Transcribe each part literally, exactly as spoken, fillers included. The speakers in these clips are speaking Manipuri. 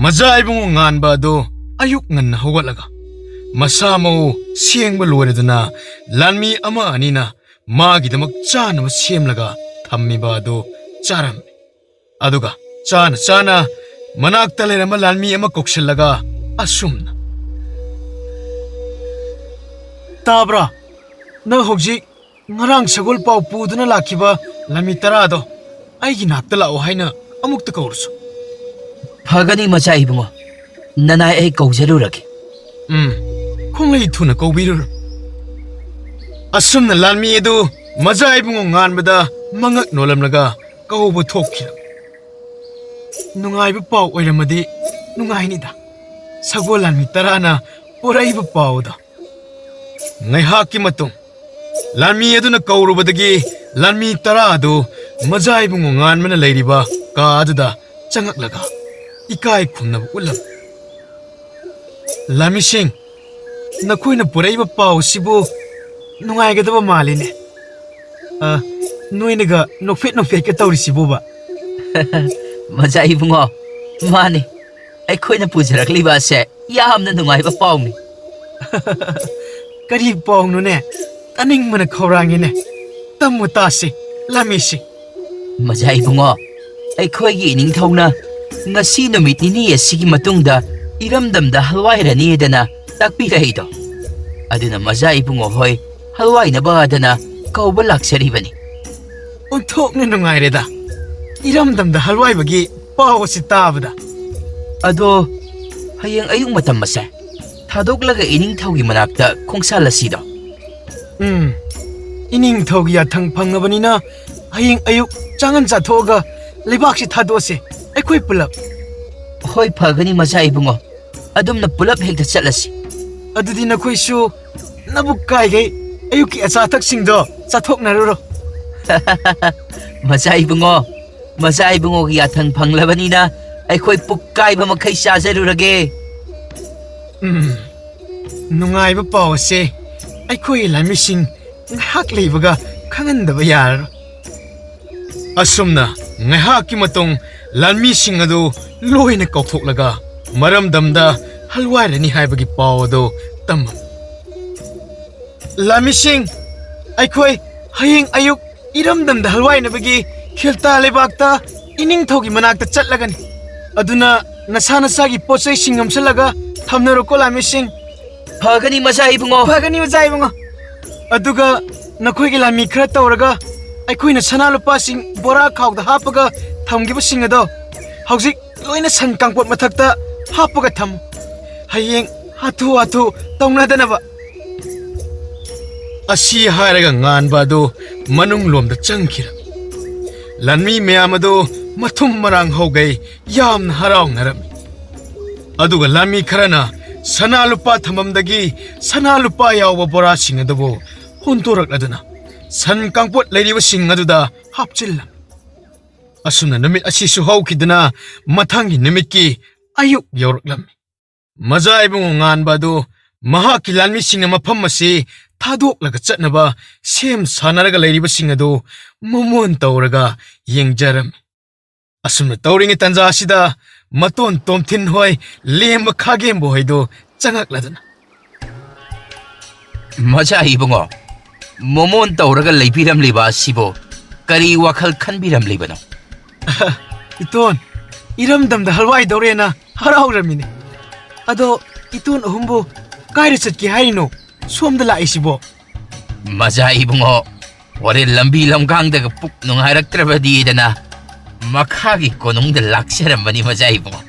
ꯃꯖꯥ ꯏꯕꯨꯡꯉꯣ ꯉꯥꯟꯕ ꯑꯗꯨ ꯑꯌꯨꯛ ꯉꯟꯅ ꯍꯧꯒꯠꯂꯒ ꯃꯁꯥ ꯃꯎ ꯁꯦꯡꯕ ꯂꯣꯏꯔꯗꯨꯅ ꯂꯥꯟꯃꯤ ꯑꯃ ꯑꯅꯤꯅ ꯃꯥꯒꯤꯗꯃꯛ ꯆꯥꯅꯕ ꯁꯦꯝꯂꯒ ꯊꯝꯃꯤꯕ ꯑꯗꯨ ꯆꯥꯔꯝꯃꯤ꯫ ꯑꯗꯨꯒ ꯆꯥꯅ ꯆꯥꯅ ꯃꯅꯥꯛꯇ ꯂꯩꯔꯝꯕ ꯂꯥꯟꯃꯤ ꯑꯃ ꯀꯧꯁꯤꯜꯂꯒ ꯑꯁꯨꯝꯅ, "ꯇꯥꯕ꯭ꯔꯥ? ꯅꯪ ꯍꯧꯖꯤꯛ ꯉꯔꯥꯡ ꯁꯒꯣꯜ ꯄꯥꯎ ꯄꯨꯗꯨꯅ ꯂꯥꯛꯈꯤꯕ ꯂꯥꯟꯃꯤ ꯇꯔꯥꯗꯣ ꯑꯩꯒꯤ ꯅꯥꯛꯇ ꯂꯥꯛꯑꯣ ꯍꯥꯏꯅ ꯑꯃꯨꯛꯇ ꯀꯧꯔꯨꯁꯨ꯫" "ꯐꯒꯅꯤ ꯃꯆꯥ ꯏꯕꯨꯡꯉꯣ, ꯅꯅꯥꯏ ꯑꯩ ꯀꯧꯖꯔꯨꯔꯒꯦ꯫" "ꯎꯝ, ꯈꯣꯡꯂꯩ ꯊꯨꯅ ꯀꯧꯕꯤꯔꯨꯔꯣ꯫" ꯑꯁꯨꯝꯅ ꯂꯥꯟꯃꯤ ꯑꯗꯨ ꯃꯖꯥ ꯏꯕꯨꯡꯉꯣ ꯉꯥꯟꯕꯗ ꯃꯉꯛ ꯅꯣꯜꯂꯝꯂꯒ ꯀꯧꯕ ꯊꯣꯛꯈꯤ꯫ ꯅꯨꯡꯉꯥꯏꯕ ꯄꯥꯎ ꯑꯣꯏꯔꯝꯃꯗꯤ ꯅꯨꯡꯉꯥꯏꯅꯤꯗ, ꯁꯒꯣꯜ ꯂꯥꯟꯃꯤ ꯇꯔꯥꯅ ꯄꯨꯔꯛꯏꯕ ꯄꯥꯎꯗꯣ꯫ ꯉꯥꯏꯍꯥꯛꯀꯤ ꯃꯇꯨꯡ ꯂꯥꯟꯃꯤ ꯑꯗꯨꯅ ꯀꯧꯔꯨꯕꯗꯒꯤ ꯂꯥꯟꯃꯤ ꯇꯔꯥ ꯑꯗꯨ ꯃꯖꯥ ꯏꯕꯨꯡꯉꯣ ꯉꯥꯟꯕꯅ ꯂꯩꯔꯤꯕ ꯀꯥ ꯑꯗꯨꯗ ꯆꯪꯉꯛꯂꯒ ꯏꯀꯥꯏ ꯈꯨꯝꯅꯕ ꯎꯠꯂꯝꯃꯤ꯫ "ꯂꯥꯟꯃꯤꯁꯤꯡ, ꯅꯈꯣꯏꯅ ꯄꯨꯔꯛꯏꯕ ꯄꯥꯎ ꯑꯁꯤꯕꯨ ꯅꯨꯡꯉꯥꯏꯒꯗꯕ ꯃꯥꯜꯂꯤꯅꯦ꯫ ꯑ, ꯅꯣꯏꯅꯒ ꯅꯣꯛꯐꯦꯠ ꯅꯣꯛꯐꯦꯠꯀ ꯇꯧꯔꯤꯁꯤꯕꯨꯕ?" "ꯃꯖꯥ ꯏꯕꯨꯡꯉꯣ, ꯃꯥꯅꯤ, ꯑꯩꯈꯣꯏꯅ ꯄꯨꯖꯔꯛꯂꯤꯕ ꯑꯁꯦ ꯌꯥꯝꯅ ꯅꯨꯡꯉꯥꯏꯕ ꯄꯥꯎꯅꯤ꯫" "ꯀꯔꯤ ꯄꯥꯎꯅꯣꯅꯦ? ꯇꯥꯅꯤꯡꯕꯅ ꯈꯧꯔꯥꯡꯉꯤꯅꯦ꯫ ꯇꯝꯃꯨ ꯇꯥꯁꯤ, ꯂꯥꯟꯃꯤꯁꯤ꯫" "ꯃꯖꯥ ꯏꯕꯨꯡꯉꯣ, ꯑꯩꯈꯣꯏꯒꯤ ꯏꯅꯤꯡꯊꯧꯅ ꯉꯁꯤ ꯅꯨꯃꯤꯠ ꯅꯤꯅꯤ ꯑꯁꯤꯒꯤ ꯃꯇꯨꯡꯗ ꯏꯔꯝꯗꯝꯗ ꯍꯜꯋꯥꯏꯔꯅꯤꯗꯅ ꯇꯥꯛꯄꯤꯔꯛꯏꯗꯣ꯫ ꯑꯗꯨꯅ ꯃꯖꯥ ꯏꯕꯨꯡꯉꯣ ꯍꯣꯏ ꯍꯜꯋꯥꯏꯅꯕꯗꯅ ꯀꯧꯕ ꯂꯥꯛꯆꯔꯤꯕꯅꯤ꯫" "ꯑꯣꯟꯊꯣꯛꯅ ꯅꯨꯡꯉꯥꯏꯔꯦꯗ, ꯏꯔꯝꯗꯝꯗ ꯍꯜꯋꯥꯏꯕꯒꯤ ꯄꯥꯎ ꯑꯁꯤ ꯇꯥꯕꯗ꯫" "ꯑꯗꯣ ꯍꯌꯦꯡ ꯑꯌꯨꯛ ꯃꯇꯝ ꯑꯁꯦ ꯊꯥꯗꯣꯛꯂꯒ ꯏꯅꯤꯡꯊꯧꯒꯤ ꯃꯅꯥꯛꯇ ꯈꯣꯡꯁꯥꯜꯂꯁꯤꯗꯣ꯫" "ꯎꯝ, ꯏꯅꯤꯡꯊꯧꯒꯤ ꯌꯥꯊꯪ ꯐꯪꯉꯕꯅꯤꯅ ꯍꯌꯦꯡ ꯑꯌꯨꯛ ꯆꯥꯉꯟ ꯆꯥꯊꯣꯛꯑꯒ ꯂꯩꯕꯥꯛꯁꯤ ꯊꯥꯗꯣꯛꯑꯁꯦ, ꯑꯩꯈꯣꯏ ꯄꯨꯂꯞ꯫" "ꯍꯣꯏ, ꯐꯒꯅꯤ ꯃꯆꯥ ꯏꯕꯨꯡꯉꯣ, ꯑꯗꯨꯝꯅ ꯄꯨꯂꯞ ꯍꯦꯛꯇ ꯆꯠꯂꯁꯤ꯫" "ꯑꯗꯨꯗꯤ ꯅꯈꯣꯏꯁꯨ ꯅꯕꯨꯛ ꯀꯥꯏꯈꯩ ꯑꯌꯨꯛꯀꯤ ꯑꯆꯥ ꯑꯊꯛꯁꯤꯡꯗꯣ ꯆꯥꯊꯣꯛꯅꯔꯨꯔꯣ꯫" "ꯃꯆꯥ ꯏꯕꯨꯡꯉꯣ, ꯃꯆꯥ ꯏꯕꯨꯡꯉꯣꯒꯤ ꯌꯥꯊꯪ ꯐꯪꯂꯕꯅꯤꯅ ꯑꯩꯈꯣꯏ ꯄꯨꯛ ꯀꯥꯏꯕ ꯃꯈꯩ ꯆꯥꯖꯔꯨꯔꯒꯦ꯫" "ꯎꯝ, ꯅꯨꯡꯉꯥꯏꯕ ꯄꯥꯎ ꯑꯁꯦ ꯑꯩꯈꯣꯏ ꯂꯥꯟꯃꯤꯁꯤꯡ ꯉꯥꯏꯍꯥꯛ ꯂꯩꯕꯒ ꯈꯪꯍꯟꯗꯕ ꯌꯥꯔꯔꯣꯏ꯫" ꯑꯁꯨꯝꯅ ꯉꯥꯏꯍꯥꯛꯀꯤ ꯃꯇꯨꯡ ꯂꯥꯟꯃꯤꯁꯤꯡ ꯑꯗꯨ ꯂꯣꯏꯅ ꯀꯥꯎꯊꯣꯛꯂꯒ ꯃꯔꯝꯗꯝꯗ ꯍꯜꯋꯥꯏꯔꯅꯤ ꯍꯥꯏꯕꯒꯤ ꯄꯥꯎ ꯑꯗꯨ ꯇꯝꯃꯝꯃꯤ꯫ "ꯂꯥꯟꯃꯤꯁꯤꯡ, ꯑꯩꯈꯣꯏ ꯍꯌꯦꯡ ꯑꯌꯨꯛ ꯏꯔꯝꯗꯝꯗ ꯍꯜꯋꯥꯏꯅꯕꯒꯤ ꯈꯤꯜꯇꯥ ꯂꯩꯕꯥꯛꯇ ꯏꯅꯤꯡꯊꯧꯒꯤ ꯃꯅꯥꯛꯇ ꯆꯠꯂꯒꯅꯤ꯫ ꯑꯗꯨꯅ ꯅꯁꯥ ꯅꯁꯥꯒꯤ ꯄꯣꯠ ꯆꯩꯁꯤꯡ ꯌꯣꯝꯁꯤꯜꯂꯒ ꯊꯝꯅꯔꯣꯀꯣ ꯂꯥꯟꯃꯤꯁꯤꯡ꯫" "ꯐꯒꯅꯤ ꯃꯆꯥ ꯏꯕꯨꯡꯉꯣ꯫" "ꯐꯒꯅꯤ ꯃꯆꯥ ꯏꯕꯨꯡꯉꯣ꯫ ꯑꯗꯨꯒ ꯅꯈꯣꯏꯒꯤ ꯂꯥꯟꯃꯤ ꯈꯔ ꯇꯧꯔꯒ ꯑꯩꯈꯣꯏꯅ ꯁꯅꯥ ꯂꯨꯄꯥꯁꯤꯡ ꯕꯣꯔꯥ ꯈꯥꯎꯗ ꯍꯥꯞꯄꯒ ꯊꯝꯈꯤꯕꯁꯤꯡ ꯑꯗꯣ ꯍꯧꯖꯤꯛ ꯂꯣꯏꯅ ꯁꯟ ꯀꯥꯡꯄꯣꯠ ꯃꯊꯛꯇ ꯍꯥꯞꯄꯒ ꯊꯝꯃꯨ꯫ ꯍꯌꯦꯡ ꯍꯥꯊꯨ ꯍꯥꯊꯨ ꯇꯧꯅꯗꯅꯕ꯫" ꯑꯁꯤ ꯍꯥꯏꯔꯒ ꯉꯥꯟꯕ ꯑꯗꯨ ꯃꯅꯨꯡ ꯂꯣꯝꯗ ꯆꯪꯈꯤꯔꯝꯃꯤ꯫ ꯂꯥꯟꯃꯤ ꯃꯌꯥꯝ ꯑꯗꯨ ꯃꯊꯨꯝ ꯃꯔꯥꯡ ꯍꯧꯒꯩ ꯌꯥꯝꯅ ꯍꯔꯥꯎꯅꯔꯝꯃꯤ꯫ ꯑꯗꯨꯒ ꯂꯥꯟꯃꯤ ꯈꯔꯅ ꯁꯅꯥ ꯂꯨꯄꯥ ꯊꯝꯐꯝꯗꯒꯤ ꯁꯅꯥ ꯂꯨꯄꯥ ꯌꯥꯎꯕ ꯕꯣꯔꯥꯁꯤꯡ ꯑꯗꯨꯕꯨ ꯍꯨꯟꯗꯣꯔꯛꯂꯗꯨꯅ ꯁꯟ ꯀꯥꯡꯄꯣꯠ ꯂꯩꯔꯤꯕꯁꯤꯡ ꯑꯗꯨꯗ ꯍꯥꯞꯆꯤꯜꯂꯝꯃꯤ꯫ ꯑꯁꯨꯝꯅ ꯅꯨꯃꯤꯠ ꯑꯁꯤꯁꯨ ꯍꯧꯈꯤꯗꯨꯅ ꯃꯊꯪꯒꯤ ꯅꯨꯃꯤꯠꯀꯤ ꯑꯌꯨꯛ ꯌꯧꯔꯛꯂꯝꯃꯤ꯫ ꯃꯖꯥ ꯏꯕꯨꯡꯉꯣ ꯉꯥꯟꯕ ꯑꯗꯨ ꯃꯍꯥꯛꯀꯤ ꯂꯥꯟꯃꯤꯁꯤꯡꯅ ꯃꯐꯝ ꯑꯁꯤ ꯊꯥꯗꯣꯛꯂꯒ ꯆꯠꯅꯕ ꯁꯦꯝ ꯁꯥꯅꯔꯒ ꯂꯩꯔꯤꯕꯁꯤꯡ ꯑꯗꯨ ꯃꯃꯣꯟ ꯇꯧꯔꯒ ꯌꯦꯡꯖꯔꯝꯃꯤ꯫ ꯑꯁꯨꯝꯅ ꯇꯧꯔꯤꯉꯩ ꯇꯥꯟꯖꯥ ꯑꯁꯤꯗ ꯃꯇꯣꯟ ꯇꯣꯝꯊꯤꯟ ꯍꯣꯏ ꯂꯦꯝꯕ ꯈꯥꯒꯦꯝꯕ ꯍꯣꯏꯗꯨ ꯆꯪꯉꯛꯂꯗꯨꯅ, "ꯃꯆꯥ ꯏꯕꯨꯡꯉꯣ, ꯃꯃꯣꯟ ꯇꯧꯔꯒ ꯂꯩꯕꯤꯔꯝꯂꯤꯕ ꯑꯁꯤꯕꯨ ꯀꯔꯤ ꯋꯥꯈꯜ ꯈꯟꯕꯤꯔꯝꯂꯤꯕꯅꯣ?" "ꯏꯇꯣꯟ, ꯏꯔꯝꯗꯝꯗ ꯍꯜꯋꯥꯏꯗꯧꯔꯦꯅ ꯍꯔꯥꯎꯔꯝꯃꯤꯅꯦ꯫ ꯑꯗꯣ ꯏꯇꯣꯟ ꯑꯍꯨꯝꯕꯨ ꯀꯥꯏꯗ ꯆꯠꯀꯦ ꯍꯥꯏꯔꯤꯅꯣ ꯁꯣꯝꯗ ꯂꯥꯛꯏꯁꯤꯕꯣ?" "ꯃꯆꯥ ꯏꯕꯨꯡꯉꯣ, ꯍꯣꯔꯦꯟ ꯂꯝꯕꯤ ꯂꯝꯈꯥꯡꯗꯒ ꯄꯨꯛ ꯅꯨꯡꯉꯥꯏꯔꯛꯇ꯭ꯔꯕꯗꯤꯗꯅ ꯃꯈꯥꯒꯤ ꯀꯣꯅꯨꯡꯗ ꯂꯥꯛꯆꯔꯝꯕꯅꯤ ꯃꯆꯥ ꯏꯕꯨꯡꯉꯣ꯫"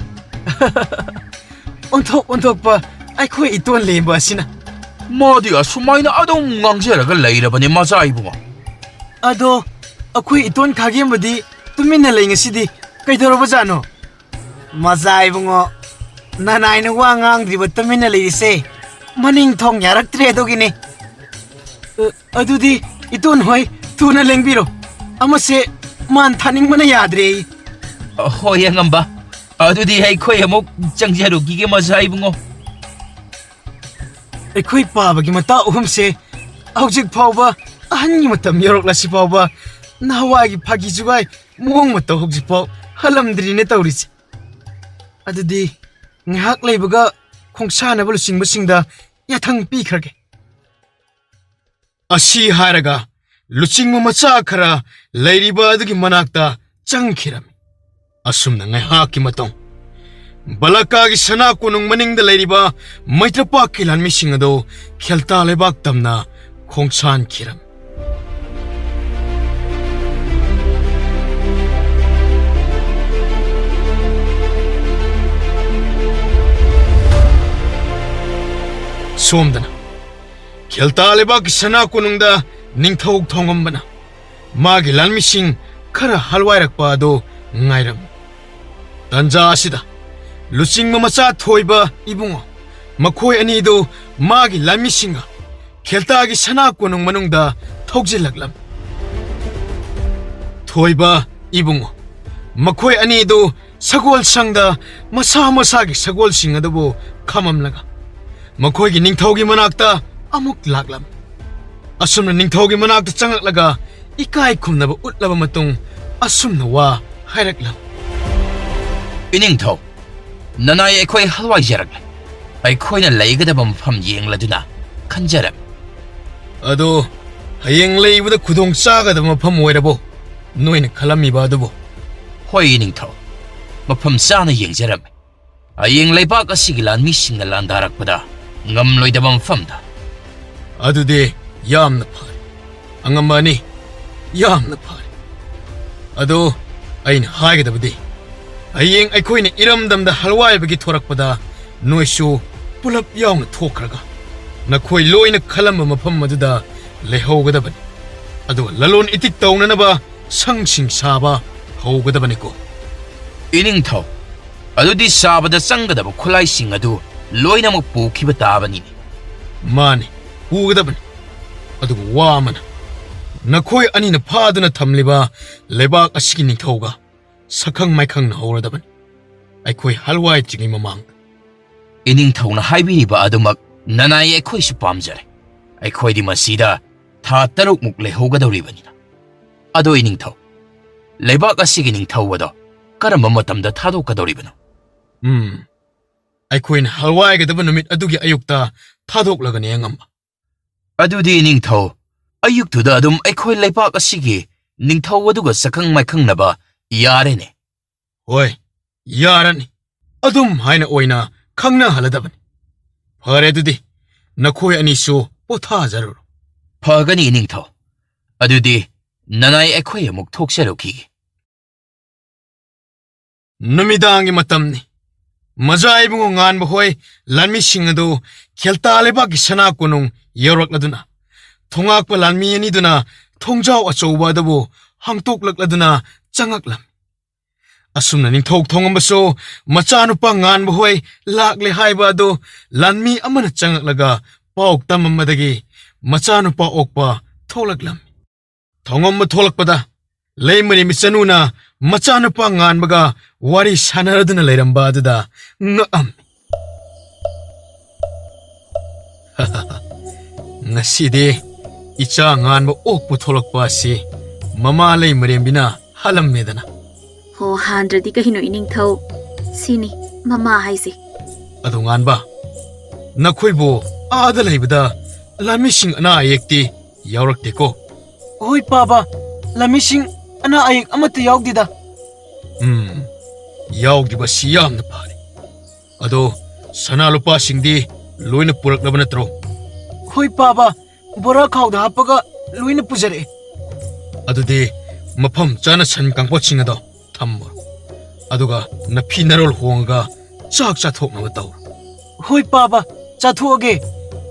"ꯑꯣꯟꯊꯣꯛ ꯑꯣꯟꯊꯣꯛꯄ ꯑꯩꯈꯣꯏ ꯏꯇꯣꯟ ꯂꯦꯝꯕ ꯑꯁꯤꯅ꯫" "ꯃꯥꯗꯤ ꯑꯁꯨꯃꯥꯏꯅ ꯑꯗꯨꯝ ꯉꯥꯡꯖꯔꯒ ꯂꯩꯔꯕꯅꯤ ꯃꯆꯥ ꯏꯕꯨꯡꯉꯣ꯫" "ꯑꯗꯣ ꯑꯩꯈꯣꯏ ꯏꯇꯣꯟ ꯈꯥꯒꯦꯝꯕꯗꯤ ꯇꯨꯃꯤꯟꯅ ꯂꯩ ꯉꯁꯤꯗꯤ, ꯀꯩꯗꯧꯔꯕꯖꯥꯠꯅꯣ?" "ꯃꯆꯥ ꯏꯕꯨꯡꯉꯣ, ꯅꯅꯥꯏꯅ ꯋꯥ ꯉꯥꯡꯗ꯭ꯔꯤꯕ ꯇꯨꯃꯤꯟꯅ ꯂꯩꯔꯤꯁꯦ ꯃꯅꯤꯡ ꯊꯣꯡ ꯌꯥꯔꯛꯇ꯭ꯔꯦ ꯑꯗꯨꯒꯤꯅꯤ꯫" "ꯑ, ꯑꯗꯨꯗꯤ ꯏꯇꯣꯟ ꯍꯣꯏ ꯊꯨꯅ ꯂꯦꯡꯕꯤꯔꯣ, ꯑꯃꯁꯦ ꯃꯥꯟ ꯊꯥꯅꯤꯡꯕꯅ ꯌꯥꯗ꯭ꯔꯦ꯫" "ꯍꯣꯏ ꯑꯉꯝꯕ, ꯑꯗꯨꯗꯤ ꯑꯩꯈꯣꯏ ꯑꯃꯨꯛ ꯆꯪꯖꯔꯨꯈꯤꯒꯦ ꯃꯆꯥ ꯏꯕꯨꯡꯉꯣ꯫" ꯑꯩꯈꯣꯏ ꯄꯥꯕꯒꯤ ꯃꯇꯥ ꯑꯍꯨꯝꯁꯦ ꯍꯧꯖꯤꯛ ꯐꯥꯎꯕ, ꯑꯍꯟꯒꯤ ꯃꯇꯝ ꯌꯧꯔꯛꯂꯁꯤ ꯐꯥꯎꯕ, ꯅꯍꯥꯟꯋꯥꯏꯒꯤ ꯐꯥꯒꯤ ꯖꯨꯒꯥꯏ ꯃꯑꯣꯡ ꯃꯇꯧ ꯍꯧꯖꯤꯛꯐꯥꯎ ꯍꯜꯂꯝꯗ꯭ꯔꯤꯅꯦ ꯇꯧꯔꯤꯁꯦ꯫ ꯑꯗꯨꯗꯤ ꯉꯥꯏꯍꯥꯛ ꯂꯩꯕꯒ ꯈꯣꯡꯁꯥꯟꯅꯕ ꯂꯨꯆꯤꯡꯕꯁꯤꯡꯗ ꯌꯥꯊꯪ ꯄꯤꯈ꯭ꯔꯒꯦ꯫ ꯑꯁꯤ ꯍꯥꯏꯔꯒ ꯂꯨꯆꯤꯡꯕ ꯃꯆꯥ ꯈꯔ ꯂꯩꯔꯤꯕ ꯑꯗꯨꯒꯤ ꯃꯅꯥꯛꯇ ꯆꯪꯈꯤꯔꯝꯃꯤ꯫ ꯑꯁꯨꯝꯅ ꯉꯥꯏꯍꯥꯛꯀꯤ ꯃꯇꯨꯡ ꯕꯂꯀꯥꯒꯤ ꯁꯅꯥ ꯀꯣꯅꯨꯡ ꯃꯅꯤꯡꯗ ꯂꯩꯔꯤꯕ ꯃꯩꯇ꯭ꯔꯄꯥꯛꯀꯤ ꯂꯥꯟꯃꯤꯁꯤꯡ ꯑꯗꯨ ꯈꯦꯜꯇꯥ ꯂꯩꯕꯥꯛ ꯇꯝꯅ ꯈꯣꯡꯁꯥꯟꯈꯤꯔꯝꯃꯤ꯫ ꯁꯣꯝꯗꯅ ꯈꯦꯜꯇꯥ ꯂꯩꯕꯥꯛꯀꯤ ꯁꯅꯥ ꯀꯣꯅꯨꯡꯗ ꯅꯤꯡꯊꯧ ꯊꯣꯡꯉꯝꯕꯅ ꯃꯥꯒꯤ ꯂꯥꯟꯃꯤꯁꯤꯡ ꯈꯔ ꯍꯜꯋꯥꯏꯔꯛꯄ ꯑꯗꯨ ꯉꯥꯏꯔꯝꯃꯤ꯫ ꯇꯟꯖꯥ ꯑꯁꯤꯗ ꯂꯨꯆꯤꯡꯕ ꯃꯆꯥ ꯊꯣꯏꯕ ꯏꯕꯨꯡꯉꯣ, ꯃꯈꯣꯏ ꯑꯅꯤꯗꯨ ꯃꯥꯒꯤ ꯂꯥꯟꯃꯤꯁꯤꯡꯒ ꯈꯦꯜꯇꯥꯒꯤ ꯁꯅꯥ ꯀꯣꯅꯨꯡ ꯃꯅꯨꯡꯗ ꯊꯧꯖꯤꯜꯂꯛꯂꯝꯃꯤ꯫ ꯊꯣꯏꯕ ꯏꯕꯨꯡꯉꯣ, ꯃꯈꯣꯏ ꯑꯅꯤꯗꯨ ꯁꯒꯣꯜ ꯁꯪꯗ ꯃꯁꯥ ꯃꯁꯥꯒꯤ ꯁꯒꯣꯜꯁꯤꯡ ꯑꯗꯨꯕꯨ ꯈꯝꯃꯝꯂꯒ ꯃꯈꯣꯏꯒꯤ ꯅꯤꯡꯊꯧꯒꯤ ꯃꯅꯥꯛꯇ ꯑꯃꯨꯛ ꯂꯥꯛꯂꯝꯃꯤ꯫ ꯑꯁꯨꯝꯅ ꯅꯤꯡꯊꯧꯒꯤ ꯃꯅꯥꯛꯇ ꯆꯪꯂꯛꯂꯒ ꯏꯀꯥꯏ ꯈꯨꯝꯅꯕ ꯎꯠꯂꯕ ꯃꯇꯨꯡ ꯑꯁꯨꯝꯅ ꯋꯥ ꯍꯥꯏꯔꯛꯂꯝꯃꯤ꯫ ꯏꯅꯤꯡꯊꯧ, ꯅꯅꯥꯏ ꯑꯩꯈꯣꯏ ꯍꯜꯋꯥꯏꯖꯔꯛꯂꯦ꯫ ꯑꯩꯈꯣꯏꯅ ꯂꯩꯒꯗꯕ ꯃꯐꯝ ꯌꯦꯡꯂꯗꯨꯅ ꯈꯟꯖꯔꯝꯃꯤ꯫ ꯑꯗꯣ ꯍꯌꯦꯡ ꯂꯩꯕꯗ ꯈꯨꯗꯣꯡ ꯆꯥꯒꯗꯕ ꯃꯐꯝ ꯑꯣꯏꯔꯕꯣ ꯅꯣꯏꯅ ꯈꯜꯂꯝꯃꯤꯕ ꯑꯗꯨꯕꯨ? ꯍꯣꯏ ꯏꯅꯤꯡꯊꯧ, ꯃꯐꯝ ꯆꯥꯅ ꯌꯦꯡꯖꯔꯝꯃꯤ꯫ ꯍꯌꯦꯡ ꯂꯩꯕꯥꯛ ꯑꯁꯤꯒꯤ ꯂꯥꯟꯃꯤꯁꯤꯡꯅ ꯂꯥꯟꯗꯥꯔꯛꯄꯗ ꯉꯝꯂꯣꯏꯗꯕ ꯃꯐꯝꯗ꯫ ꯑꯗꯨꯗꯤ ꯌꯥꯝꯅ ꯐꯔꯦ꯫ ꯑꯉꯝꯕ ꯑꯅꯤ, ꯌꯥꯝꯅ ꯐꯔꯦ꯫ ꯑꯗꯣ ꯑꯩꯅ ꯍꯥꯏꯒꯗꯕꯗꯤ, ꯍꯌꯦꯡ ꯑꯩꯈꯣꯏꯅ ꯏꯔꯝꯗꯝꯗ ꯍꯜꯋꯥꯏꯕꯒꯤ ꯊꯣꯔꯛꯄꯗ ꯅꯣꯏꯁꯨ ꯄꯨꯂꯞ ꯌꯥꯎꯅ ꯊꯣꯛꯈ꯭ꯔꯒ ꯅꯈꯣꯏ ꯂꯣꯏꯅ ꯈꯜꯂꯝꯕ ꯃꯐꯝ ꯑꯗꯨꯗ ꯂꯩꯍꯧꯒꯗꯕꯅꯤ꯫ ꯑꯗꯨꯒ ꯂꯂꯣꯟ ꯏꯇꯤꯛ ꯇꯧꯅꯅꯕ ꯁꯪꯁꯤꯡ ꯁꯥꯕ ꯍꯧꯒꯗꯕꯅꯤꯀꯣ꯫ ꯏꯅꯤꯡꯊꯧ, ꯑꯗꯨꯗꯤ ꯁꯥꯕꯗ ꯆꯪꯒꯗꯕ ꯈꯨꯠꯂꯥꯏꯁꯤꯡ ꯑꯗꯨ ꯂꯣꯏꯅꯃꯛ ꯄꯨꯈꯤꯕ ꯇꯥꯕꯅꯤꯅꯦ꯫ ꯃꯥꯅꯤ, ꯄꯨꯒꯗꯕꯅꯤ꯫ ꯑꯗꯨꯕꯨ ꯋꯥ ꯑꯃꯅ, ꯅꯈꯣꯏ ꯑꯅꯤꯅ ꯐꯥꯗꯨꯅ ꯊꯝꯂꯤꯕ ꯂꯩꯕꯥꯛ ꯑꯁꯤꯒꯤ ꯅꯤꯡꯊꯧꯒ ꯁꯛꯈꯪ ꯃꯥꯏꯈꯪꯅ ꯍꯧꯔꯗꯕꯅꯤ, ꯑꯩꯈꯣꯏ ꯍꯜꯋꯥꯏꯗ꯭ꯔꯤꯉꯩ ꯃꯃꯥꯡꯗ꯫ ꯏꯅꯤꯡꯊꯧꯅ ꯍꯥꯏꯕꯤꯔꯤꯕ ꯑꯗꯨꯃꯛ ꯅꯅꯥꯏ ꯑꯩꯈꯣꯏꯁꯨ ꯄꯥꯝꯖꯔꯦ꯫ ꯑꯩꯈꯣꯏꯗꯤ ꯃꯁꯤꯗ ꯊꯥ ꯇꯔꯨꯛꯃꯨꯛ ꯂꯩꯍꯧꯒꯗꯧꯔꯤꯕꯅꯤꯅ꯫ ꯑꯗꯣ ꯏꯅꯤꯡꯊꯧ, ꯂꯩꯕꯥꯛ ꯑꯁꯤꯒꯤ ꯅꯤꯡꯊꯧ ꯑꯗꯣ ꯀꯔꯝꯕ ꯃꯇꯝꯗ ꯊꯥꯗꯣꯛꯀꯗꯧꯔꯤꯕꯅꯣ? ꯎꯝ, ꯑꯩꯈꯣꯏꯅ ꯍꯜꯋꯥꯏꯒꯗꯕ ꯅꯨꯃꯤꯠ ꯑꯗꯨꯒꯤ ꯑꯌꯨꯛꯇ ꯊꯥꯗꯣꯛꯂꯒꯅꯤ ꯑꯉꯝꯕ꯫ ꯑꯗꯨꯗꯤ ꯅꯤꯡꯊꯧ, ꯑꯌꯨꯛꯇꯨꯗ ꯑꯗꯨꯝ ꯑꯩꯈꯣꯏ ꯂꯩꯕꯥꯛ ꯑꯁꯤꯒꯤ ꯅꯤꯡꯊꯧ ꯑꯗꯨꯒ ꯁꯛꯈꯪ ꯃꯥꯏꯈꯪꯅꯕ ꯌꯥꯔꯦꯅꯦ꯫ ꯍꯣꯏ, ꯌꯥꯔꯅꯤ꯫ ꯑꯗꯨꯝ ꯍꯥꯏꯅ ꯑꯣꯏꯅ ꯈꯪꯅꯍꯜꯂꯗꯕꯅꯤ꯫ ꯐꯔꯦ, ꯑꯗꯨꯗꯤ ꯅꯈꯣꯏ ꯑꯅꯤꯁꯨ ꯄꯣꯊꯥꯖꯔꯨꯔꯣ꯫ ꯐꯒꯅꯤ ꯅꯤꯡꯊꯧ꯫ ꯑꯗꯨꯗꯤ ꯅꯅꯥꯏ ꯑꯩꯈꯣꯏ ꯑꯃꯨꯛ ꯊꯣꯛꯆꯔꯨꯈꯤꯒꯦ꯫ ꯅꯨꯃꯤꯗꯥꯡꯒꯤ ꯃꯇꯝꯅꯤ꯫ ꯃꯖꯥ ꯏꯕꯨꯡꯉꯣ ꯉꯥꯟꯕ ꯍꯣꯏ ꯂꯥꯟꯃꯤꯁꯤꯡ ꯑꯗꯨ ꯈꯦꯜꯇꯥ ꯂꯩꯕꯥꯛꯀꯤ ꯁꯅꯥ ꯀꯣꯅꯨꯡ ꯌꯧꯔꯛꯂꯗꯨꯅ, ꯊꯣꯉꯥꯛꯄ ꯂꯥꯟꯃꯤ ꯑꯅꯤꯗꯨꯅ ꯊꯣꯡꯖꯥꯎ ꯑꯆꯧꯕ ꯑꯗꯨꯕꯨ ꯍꯥꯡꯇꯣꯛꯂꯛꯂꯗꯨꯅ ꯆꯪꯉꯛꯂꯝꯃꯤ꯫ ꯑꯁꯨꯝꯅ ꯅꯤꯡꯊꯧ ꯊꯣꯡꯉꯝꯕꯁꯨ ꯃꯆꯥꯅꯨꯄꯥ ꯉꯥꯟꯕ ꯍꯣꯏ ꯂꯥꯛꯂꯦ ꯍꯥꯏꯕ ꯑꯗꯨ ꯂꯥꯟꯃꯤ ꯑꯃꯅ ꯆꯪꯉꯛꯂꯒ ꯄꯥꯎ ꯇꯝꯃꯝꯕꯗꯒꯤ ꯃꯆꯥꯅꯨꯄꯥ ꯑꯣꯛꯄ ꯊꯣꯛꯂꯛꯂꯝꯃꯤ꯫ ꯊꯣꯡꯉꯝꯕ ꯊꯣꯛꯂꯛꯄꯗ ꯂꯩꯃꯔꯦꯝꯕꯤ ꯆꯅꯨꯅ ꯃꯆꯥꯅꯨꯄꯥ ꯉꯥꯟꯕꯒ ꯋꯥꯔꯤ ꯁꯥꯟꯅꯔꯗꯨꯅ ꯂꯩꯔꯝꯕ ꯑꯗꯨꯗ ꯉꯛꯑꯝꯃꯤ꯫ "ꯉꯁꯤꯗꯤ ꯏꯆꯥ ꯉꯥꯟꯕ ꯑꯣꯛꯄ ꯊꯣꯛꯂꯛꯄ ꯑꯁꯤ ꯃꯃꯥ ꯂꯩꯃꯔꯦꯝꯕꯤꯅ ꯍꯥꯜꯂꯝꯃꯦꯗꯅ?" "ꯍꯣ, ꯍꯥꯟꯗ꯭ꯔꯗꯤ ꯀꯩꯅꯣ ꯏꯅꯤꯡꯊꯧ? ꯁꯤꯅꯤ ꯃꯃꯥ ꯍꯥꯏꯁꯦ꯫" "ꯑꯗꯣ ꯉꯥꯟꯕ, ꯅꯈꯣꯏꯕꯨ ꯑꯥꯗ ꯂꯩꯕꯗ ꯂꯥꯟꯃꯤꯁꯤꯡ ꯑꯅꯥ ꯑꯌꯦꯛꯇꯤ ꯌꯥꯎꯔꯛꯇꯦꯀꯣ?" "ꯍꯣꯏ ꯄꯥꯕ, ꯂꯥꯟꯃꯤꯁꯤꯡ ꯑꯅꯥ ꯑꯌꯦꯛ ꯑꯃꯠꯇ ꯌꯥꯎꯗꯦꯗ꯫" "ꯎꯝ, ꯌꯥꯎꯗ꯭ꯔꯤꯕꯁꯤ ꯌꯥꯝꯅ ꯐꯔꯦ꯫ ꯑꯗꯣ ꯁꯅꯥ ꯂꯨꯄꯥꯁꯤꯡꯗꯤ ꯂꯣꯏꯅ ꯄꯨꯔꯛꯂꯕ ꯅꯠꯇ꯭ꯔꯣ?" "ꯍꯣꯏ ꯄꯥꯕ, ꯕꯣꯔꯥ ꯈꯥꯎꯗ ꯍꯥꯞꯄꯒ ꯂꯣꯏꯅ ꯄꯨꯖꯔꯛꯑꯦ꯫" "ꯑꯗꯨꯗꯤ ꯃꯐꯝ ꯆꯥꯅ ꯁꯟ ꯀꯥꯡꯄꯣꯠꯁꯤꯡ ꯑꯗꯣ ꯊꯝꯃꯨꯔꯣ꯫ ꯑꯗꯨꯒ ꯅꯐꯤ ꯅꯔꯣꯜ ꯍꯣꯡꯉꯒ ꯆꯥꯛ ꯆꯥꯊꯣꯛꯅꯕ ꯇꯧꯔꯣ꯫" "ꯍꯣꯏ ꯄꯥꯕ, ꯆꯥꯊꯣꯛꯑꯒꯦ꯫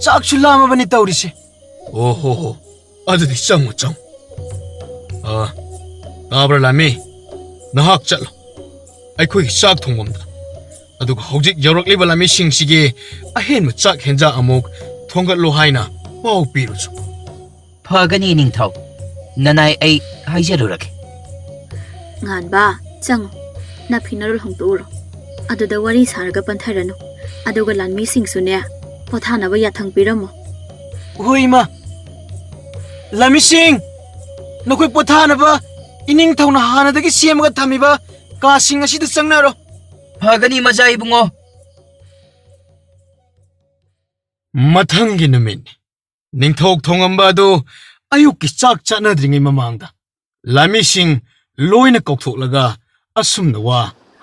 ꯆꯥꯛꯁꯨ ꯂꯥꯝꯃꯕꯅꯤ ꯇꯧꯔꯤꯁꯦ꯫" "ꯑꯣ ꯍꯣ ꯍꯣ, ꯑꯗꯨꯗꯤ ꯆꯪꯉꯣ, ꯆꯪꯉꯣ꯫ ꯑ, ꯇꯥꯕ꯭ꯔꯥ ꯂꯥꯟꯃꯤ? ꯅꯍꯥꯛ ꯆꯠꯂꯣ ꯑꯩꯈꯣꯏꯒꯤ ꯆꯥꯛ ꯊꯣꯡꯐꯝꯗ꯫ ꯑꯗꯨꯒ ꯍꯧꯖꯤꯛ ꯌꯧꯔꯛꯂꯤꯕ ꯂꯥꯟꯃꯤꯁꯤꯡꯁꯤꯒꯤ ꯑꯍꯦꯟꯕ ꯆꯥꯛ ꯍꯦꯟꯖꯥꯡ ꯑꯃꯨꯛ ꯊꯣꯡꯒꯠꯂꯣ ꯍꯥꯏꯅ ꯄꯥꯎ ꯄꯤꯔꯨꯆꯣ꯫" "ꯐꯒꯅꯤ ꯅꯤꯡꯊꯧ꯫ ꯅꯅꯥꯏ ꯑꯩ ꯍꯥꯏꯖꯔꯨꯔꯒꯦ꯫" "ꯉꯥꯟꯕ, ꯆꯪꯉꯨ꯫ ꯅꯐꯤ ꯅꯔꯣꯜ ꯍꯣꯡꯗꯣꯛꯎꯔꯣ꯫ ꯑꯗꯨꯗ ꯋꯥꯔꯤ ꯁꯥꯔꯒ ꯄꯟꯊꯔꯅꯨ꯫ ꯑꯗꯨꯒ ꯂꯥꯟꯃꯤꯁꯤꯡꯁꯨꯅꯦ, ꯄꯣꯊꯥꯅꯕ ꯌꯥꯊꯪ ꯄꯤꯔꯝꯃꯣ꯫" "ꯍꯣꯏ ꯏꯃꯥ꯫ ꯂꯥꯟꯃꯤꯁꯤꯡ, ꯅꯈꯣꯏ ꯄꯣꯊꯥꯅꯕ ꯏꯅꯤꯡꯊꯧꯅ ꯍꯥꯟꯅꯗꯒꯤ ꯁꯦꯝꯃꯒ ꯊꯝꯃꯤꯕ ꯀꯥꯁꯤꯡ ꯑꯁꯤꯗ ꯆꯪꯅꯔꯣ꯫ ꯐꯒꯅꯤ, ꯃꯖꯥ ꯏꯕꯨꯡꯉꯣ꯫ ꯃꯊꯪꯒꯤ ꯅꯨꯃꯤꯠ, ꯅꯤꯡꯊꯧ ꯊꯣꯡꯉꯝꯕ ꯑꯗꯨ ꯑꯌꯨꯛꯀꯤ ꯆꯥꯛ ꯆꯥꯅꯗ꯭ꯔꯤꯉꯩ ꯃꯃꯥꯡꯗ ꯂꯥꯃꯤꯁꯤꯡ ꯂꯣꯏꯅ ꯀꯧꯊꯣꯛꯂꯒ ꯑꯁꯨꯝꯅ ꯋꯥ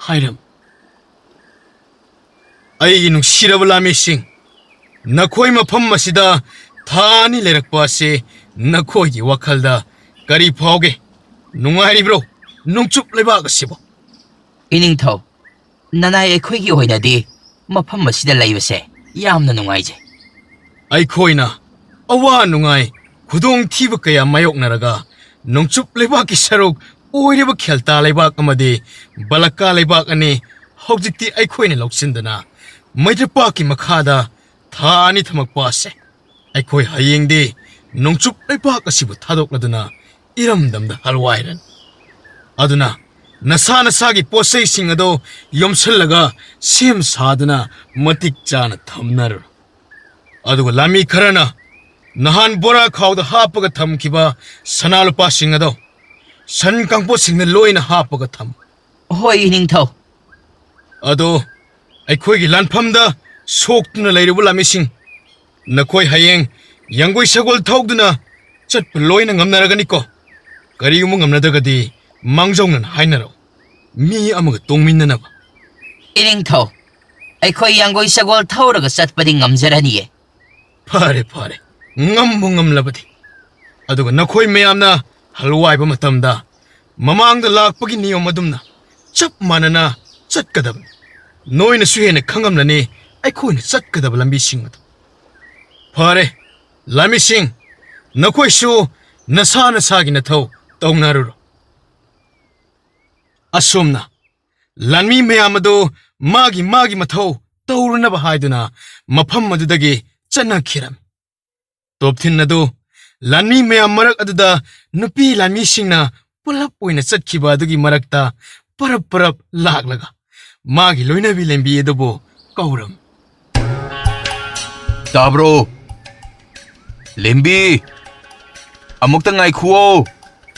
ꯍꯥꯏꯔꯝꯃꯤ: "ꯑꯩꯒꯤ ꯅꯨꯡꯁꯤꯔꯕ ꯂꯥꯃꯤꯁꯤꯡ, ꯅꯈꯣꯏ ꯃꯐꯝ ꯑꯁꯤꯗ ꯊꯥ ꯑꯅꯤ ꯂꯩꯔꯛꯄ ꯑꯁꯤ ꯅꯈꯣꯏꯒꯤ ꯋꯥꯈꯜꯗ ꯀꯔꯤ ꯐꯥꯎꯒꯦ? ꯅꯨꯡꯉꯥꯏꯔꯤꯕ꯭ꯔꯣ ꯅꯣꯡꯆꯨꯞ ꯂꯩꯕꯥꯛ ꯑꯁꯤꯕꯨ?" ꯏꯅꯤꯡꯊꯧ, ꯅꯅꯥꯏ ꯑꯩꯈꯣꯏꯒꯤ ꯑꯣꯏꯅꯗꯤ ꯃꯐꯝ ꯑꯁꯤꯗ ꯂꯩꯕꯁꯦ ꯌꯥꯝꯅ ꯅꯨꯡꯉꯥꯏꯖꯩ꯫ ꯑꯩꯈꯣꯏꯅ ꯑꯋꯥ ꯅꯨꯡꯉꯥꯏ, ꯈꯨꯗꯣꯡꯊꯤꯕ ꯀꯌꯥ ꯃꯥꯌꯣꯛꯅꯔꯒ ꯅꯣꯡꯆꯨꯞ ꯂꯩꯕꯥꯛꯀꯤ ꯁꯔꯨꯛ ꯑꯣꯏꯔꯤꯕ ꯈꯦꯜꯇꯥ ꯂꯩꯕꯥꯛ ꯑꯃꯗꯤ ꯕꯂꯀꯥ ꯂꯩꯕꯥꯛ ꯑꯅꯤ ꯍꯧꯖꯤꯛꯇꯤ ꯑꯩꯈꯣꯏꯅ ꯂꯧꯁꯤꯟꯗꯅ ꯃꯩꯇ꯭ꯔꯄꯥꯛꯀꯤ ꯃꯈꯥꯗ ꯊꯥ ꯑꯅꯤ ꯊꯝꯃꯛꯄ ꯑꯁꯦ, ꯑꯩꯈꯣꯏ ꯍꯌꯦꯡꯗꯤ ꯅꯣꯡꯆꯨꯞ ꯂꯩꯕꯥꯛ ꯑꯁꯤꯕꯨ ꯊꯥꯗꯣꯛꯂꯗꯨꯅ ꯏꯔꯝꯗꯝꯗ ꯍꯜꯋꯥꯏꯔꯅꯤ꯫ ꯑꯗꯨꯅ ꯅꯁꯥ ꯅꯁꯥꯒꯤ ꯄꯣꯠꯆꯩꯁꯤꯡ ꯑꯗꯨ ꯌꯣꯝꯁꯤꯜꯂꯒ ꯁꯦꯝ ꯁꯥꯗꯨꯅ ꯃꯇꯤꯛ ꯆꯥꯅ ꯊꯝꯅꯔꯨ꯫ ꯑꯗꯨꯒ ꯂꯥꯃꯤ ꯈꯔꯅ ꯅꯍꯥꯟ ꯕꯣꯔꯥ ꯈꯥꯎꯗ ꯍꯥꯞꯄꯒ ꯊꯝꯈꯤꯕ ꯁꯅꯥ ꯂꯨꯄꯥꯁꯤꯡ ꯑꯗꯨ ꯁꯟ ꯀꯥꯡꯄꯣꯠꯁꯤꯡꯗ ꯂꯣꯏꯅ ꯍꯥꯞꯄꯒ ꯊꯝꯃꯨ꯫ ꯍꯣꯏ, ꯏꯅꯤꯡꯊꯧ꯫ ꯑꯗꯣ ꯑꯩꯈꯣꯏꯒꯤ ꯂꯥꯟꯐꯝꯗ ꯁꯣꯛꯇꯨꯅ ꯂꯩꯔꯤꯕ ꯂꯥꯃꯤꯁꯤꯡ, ꯅꯈꯣꯏ ꯍꯌꯦꯡ ꯌꯥꯡꯒꯣꯏ ꯁꯒꯣꯜ ꯊꯧꯗꯨꯅ ꯆꯠꯄ ꯂꯣꯏꯅ ꯉꯝꯅꯔꯒꯅꯤꯀꯣ꯫ ꯀꯔꯤꯒꯨꯝꯕ ꯉꯝꯅꯗ꯭ꯔꯒꯗꯤ ꯃꯥꯡꯖꯧꯅꯅ ꯍꯥꯏꯅꯔꯛꯎ, ꯃꯤ ꯑꯃꯒ ꯇꯣꯡꯃꯤꯟꯅꯅꯕ꯫ ꯏꯅꯤꯡꯊꯧ, ꯑꯩꯈꯣꯏ ꯌꯥꯡꯒꯣꯏ ꯁꯒꯣꯜ ꯊꯧꯔꯒ ꯆꯠꯄꯗꯤ ꯉꯝꯖꯔꯅꯤꯌꯦ꯫ ꯐꯔꯦ, ꯐꯔꯦ, ꯉꯝꯕꯨ ꯉꯝꯂꯕꯗꯤ꯫ ꯑꯗꯨꯒ ꯅꯈꯣꯏ ꯃꯌꯥꯝꯅ ꯍꯜꯋꯥꯏꯕ ꯃꯇꯝꯗ ꯃꯃꯥꯡꯗ ꯂꯥꯛꯄꯒꯤ ꯅꯤꯌꯣꯝ ꯑꯗꯨꯝꯅ ꯆꯞ ꯃꯥꯟꯅꯅ ꯆꯠꯀꯗꯕꯅꯤ꯫ ꯅꯣꯏꯅꯁꯨ ꯍꯦꯟꯅ ꯈꯪꯉꯝꯂꯅꯤ ꯑꯩꯈꯣꯏꯅ ꯆꯠꯀꯗꯕ ꯂꯝꯕꯤꯁꯤꯡ ꯑꯗꯨ꯫ ꯐꯔꯦ, ꯂꯥꯃꯤꯁꯤꯡ, ꯅꯈꯣꯏꯁꯨ ꯅꯁꯥ ꯅꯁꯥꯒꯤ ꯅꯊꯧ ꯇꯧꯅꯔꯨꯔꯣ꯫ ꯑꯁꯨꯝꯅ ꯂꯥꯟꯃꯤ ꯃꯌꯥꯝ ꯑꯗꯨ ꯃꯥꯒꯤ ꯃꯥꯒꯤ ꯃꯊꯧ ꯇꯧꯔꯨꯅꯕ ꯍꯥꯏꯗꯨꯅ ꯃꯐꯝ ꯑꯗꯨꯗꯒꯤ ꯆꯠꯅꯈꯤꯔꯝꯃꯤ꯫ ꯇꯣꯞꯊꯤꯟ ꯑꯗꯨ ꯂꯥꯟꯃꯤ ꯃꯌꯥꯝ ꯃꯔꯛ ꯑꯗꯨꯗ ꯅꯨꯄꯤ ꯂꯥꯟꯃꯤꯁꯤꯡꯅ ꯄꯨꯂꯞ ꯑꯣꯏꯅ ꯆꯠꯈꯤꯕ ꯑꯗꯨꯒꯤ ꯃꯔꯛꯇ ꯄꯔꯞ ꯄꯔꯞ ꯂꯥꯛꯂꯒ ꯃꯥꯒꯤ ꯂꯣꯏꯅꯕꯤ ꯂꯦꯝꯕꯤ ꯑꯗꯨꯕꯨ ꯀꯧꯔꯝꯃꯤ꯫ ꯇꯥꯕ꯭ꯔꯣ? ꯂꯦꯝꯕꯤ, ꯑꯃꯨꯛꯇ ꯉꯥꯏꯈꯨꯑꯣ꯫